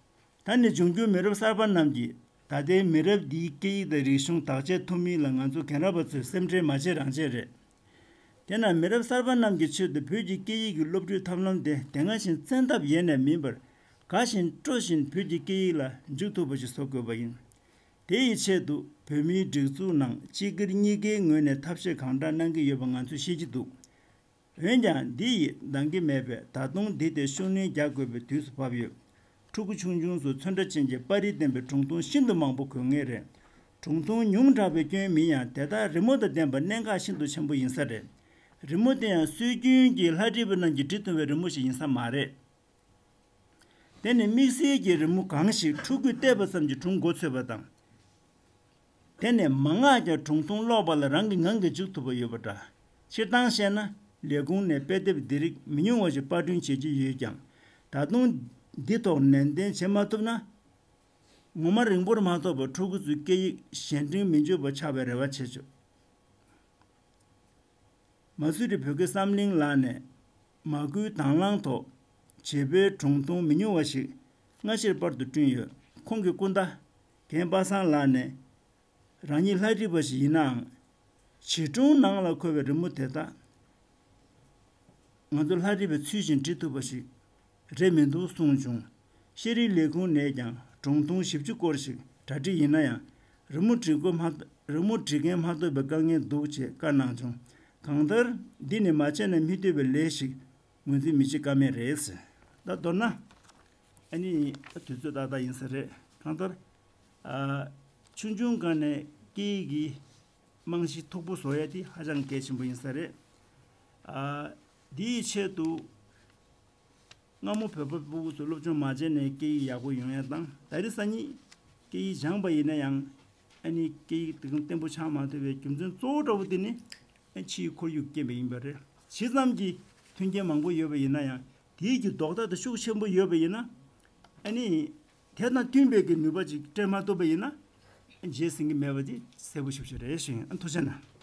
ད་ནི་འབྱུང་འགྱུར་མི་རབས་གསར་པ་རྣམས་ཀྱིས་ད་ལྟའི་མི་རབས་འདིའི་སྐད་ཡིག་དང་རིག་གཞུང་བདག་གཅེས་ཐུབ་མིན་ལ་ང་ཚོ་རྒན་རབས་པ་ཚོས་སེམས་ཁྲལ་མ་བྱེད་རང་བྱེད་རེད། དེས་ན་མི་རབས་གསར་པ་རྣམས་ཀྱི་ཆེད་དུ་བོད་ཀྱི་སྐད་ཡིག་གི་སློབ་ཁྲིད་ཐབས་ལམ་དེ་དེ་སྔ་བཞིན་བཙན་ཐབས་ཡེ་ནས་མིན་པར། དགའ་བཞིན་སྤྲོ་བཞིན་བོད་ཀྱི་སྐད་ཡིག་ལ་འཇུག་ཐུབ་པ་ཞིག་བཟོ་དགོས་པ་ཡིན། དེ་ཡི་ཆེད་དུ་བོད་མིའི་སྒྲིག་འཛུགས་ནང་སྤྱི་སྒེར་གཉིས་ཀའི་ངོས་ནས་ཐབས་ཤེས་གང་དྲག་གནང་གི་ཡོད་པ་ང་ཚོས་ཤེས་ཀྱི་འདུག། འོན་ཀྱང་འདི་ཡིས་འདང་གི་མེད་པས་ད་དུང་འདི་དེ་ཤུགས་སྣོན་རྒྱག་དགོས་པའི་དུས་སུ་བབ་ཡོད། ཕྲུ་གུ་ཆུང་ཆུང་ཚོ་ཚོན་ཁྲ་ཅན་གྱི་པར་རིས་ལྡན་པའི་སྒྲུང་ཐུང་ཤིན་ཏུ་མང་པོ་དགོས་ངེས་རེད། སྒྲུང་ཐུང་ཉུང་དྲགས་པའི་སྐྱོན་མིན་ཡང་དེ་དག་རི་མོ་དང་ལྡན་པ་གནད་འགག་ཤིན་ཏུ་ཆེན་པོ་ཡིན་ས་རེད། རི་མོ་དེ་ཡང་སྲོལ་རྒྱུན་གྱི་ལྷ་བྲིས་པ་རྣམས་ཀྱིས་བྲི་ཐུབ་པའི་རི་མོ་ཞིག་ཡིན་ས་མ་རེད། དེ་ནི་དམིགས་བསལ་གྱི་རི་མོ་གང་ཞིག་ཕྲུ་གུས་བལྟས་པ་ཙམ་གྱིས་སྒྲུང་མགོ་ཚོས་པ་དང་། དེ་ནས་མང་ང་རྒྱ་སྒྲུང་ཐུང་ཀློག་པ་ལ་རང་གི་ངང་གིས་འཇུག་ཐུབ་པ་ཡོད་པ་འདྲ། སྤྱིར་བཏང་བཤད་ན་ལས་ཁུངས་ནས་དཔེ་དེབ་འདི་རིགས་མི་ཉུང་བ་ཞིག་པར་སྐྲུན་བྱེད་ཀྱི་ཡོད་ཀྱང་། ད་དུང་འདི་ཐོག་ནན་ཏན་བྱེད་མ་ཐུབ་ན། ངོ་མ་རིང་པོར་མ་ཐོགས་པར་ཕྲུ་གུ་ཚོའི་སྐད་ཡིག་གཞན་དྲིང་མི་འཇོག་པ་ཆགས་པའི་རེ་བ་བྱེད་ཆོག། མ་སུ་རི་བོད་སྐད་བསམ་གླིང་ལགས་ནས་མ་སྐུལ་དང་བླངས་ཐོག་བྱེད་པོའི་སྒྲུང་ཐུང་མི་ཉུང་བ་ཞིག་སྔ་ཕྱིར་པར་དུ་བསྐྲུན་ཡོད། ཁོང་གི་སྐུ་ཟླ་རྒན་པ་སངས་ལགས་ནས་རང་ཉིད་ལྷ་བྲིས་པ་ཞིག་ཡིན་ནའང་། བྱིས་སྒྲུང་ནང་ལ་འཁོད་པའི་རི་མོ་དེ་དག་ང་ཚོ་ལྷ་བྲིས་པའི་ཚུལ་བཞིན་བྲི་ཐུབ་པ་ཞིག་རེད་མི་འདུག་གསུངས་བྱུང་། ཤེས་རིག་ལས་ཁུངས་ནས་ཀྱང་སྒྲུང་ཐུང་བཞི་བཅུ་སྐོར་ཞིག་གྲ་སྒྲིག་ཡིན་ན་ཡང་། རི་མོ་འབྲི་དགོས་མ། རི་མོ་འབྲི་མཁན་མ་ཐོབ་པའི་དཀའ་ངལ་འདུག་ཅེས་བཀའ་གནང་བྱུང་། གང་ལྟར་འདི་ནི་མ་བྱས་ན་མི་བཏུབ་པའི་ལས་ཤིག་ངོས་འཛིན་མི་བྱེད་ཀ་མེད་རེད། ད་མདོར་ན། ཨ་ནི་ད་དུས་ཚོད་ཏག་ཏག་ཡིན་ས་རེད། གང་ལྟར། ཨ། ཆུང་ཆུང་སྒང་ནས་སྐད་ཡིག་གི་རྨང་གཞི་མཐུག་པོ་བཟོ་ཡ་དེ་ཧ་ཅང་གལ་ཆེན་པོ་ཡིན་ས་རེད། ཨ། འདིའི་ཆེད་དུ་སྔ་མོ་བོད་པ་ཕྲུ་གུ་ཚོ་སློབ་སྦྱོང་མ་བྱས་ནས་སྐད་ཡིག་ཡག་པོ་ཡོང་ཡ་དང་། ད་རེས་སང་ཉིན་སྐད་ཡིག་སྦྱངས་པ་ཡིན་ན་ཡང་ཨ་ནི་སྐད་ཡིག་དེ་གམ་བརྟན་པོ་ཆགས་མ་ཐུབ་པའི་རྒྱུ་མཚན་གཙོ་བོ་འདྲ་བོ་དེ་ནི་ཨ་ཕྱིའི་ཁོར་ཡུག་རྐྱེན་པས་ཡིན་པ་རེད། ཇི་ཙམ་གྱི་མཐུན་རྐྱེན་མང་པོ་ཡོད་པ་ཡིན་ན་ཡང་དེའི་གི་ལྡོག་ཟླ་དེ་ཤུགས་ཆེན་པོ་ཡོད་པ་ཡིན་ན་ཨ་ནི་དེ་དང་མཐུན་པའི་གི་ནུས་པ་ཅིག་སྤྲད་མ་ཐུབ་པ་ཡིན་ན་རྗེས་ཟིན་གྱི་མེད་པ་དེ་གསལ་པོ་ཞེ་པོ་ཅིག་རེད་ཞུ་ཡིན། ཨ་ཐུགས་རྗེ་གནང་།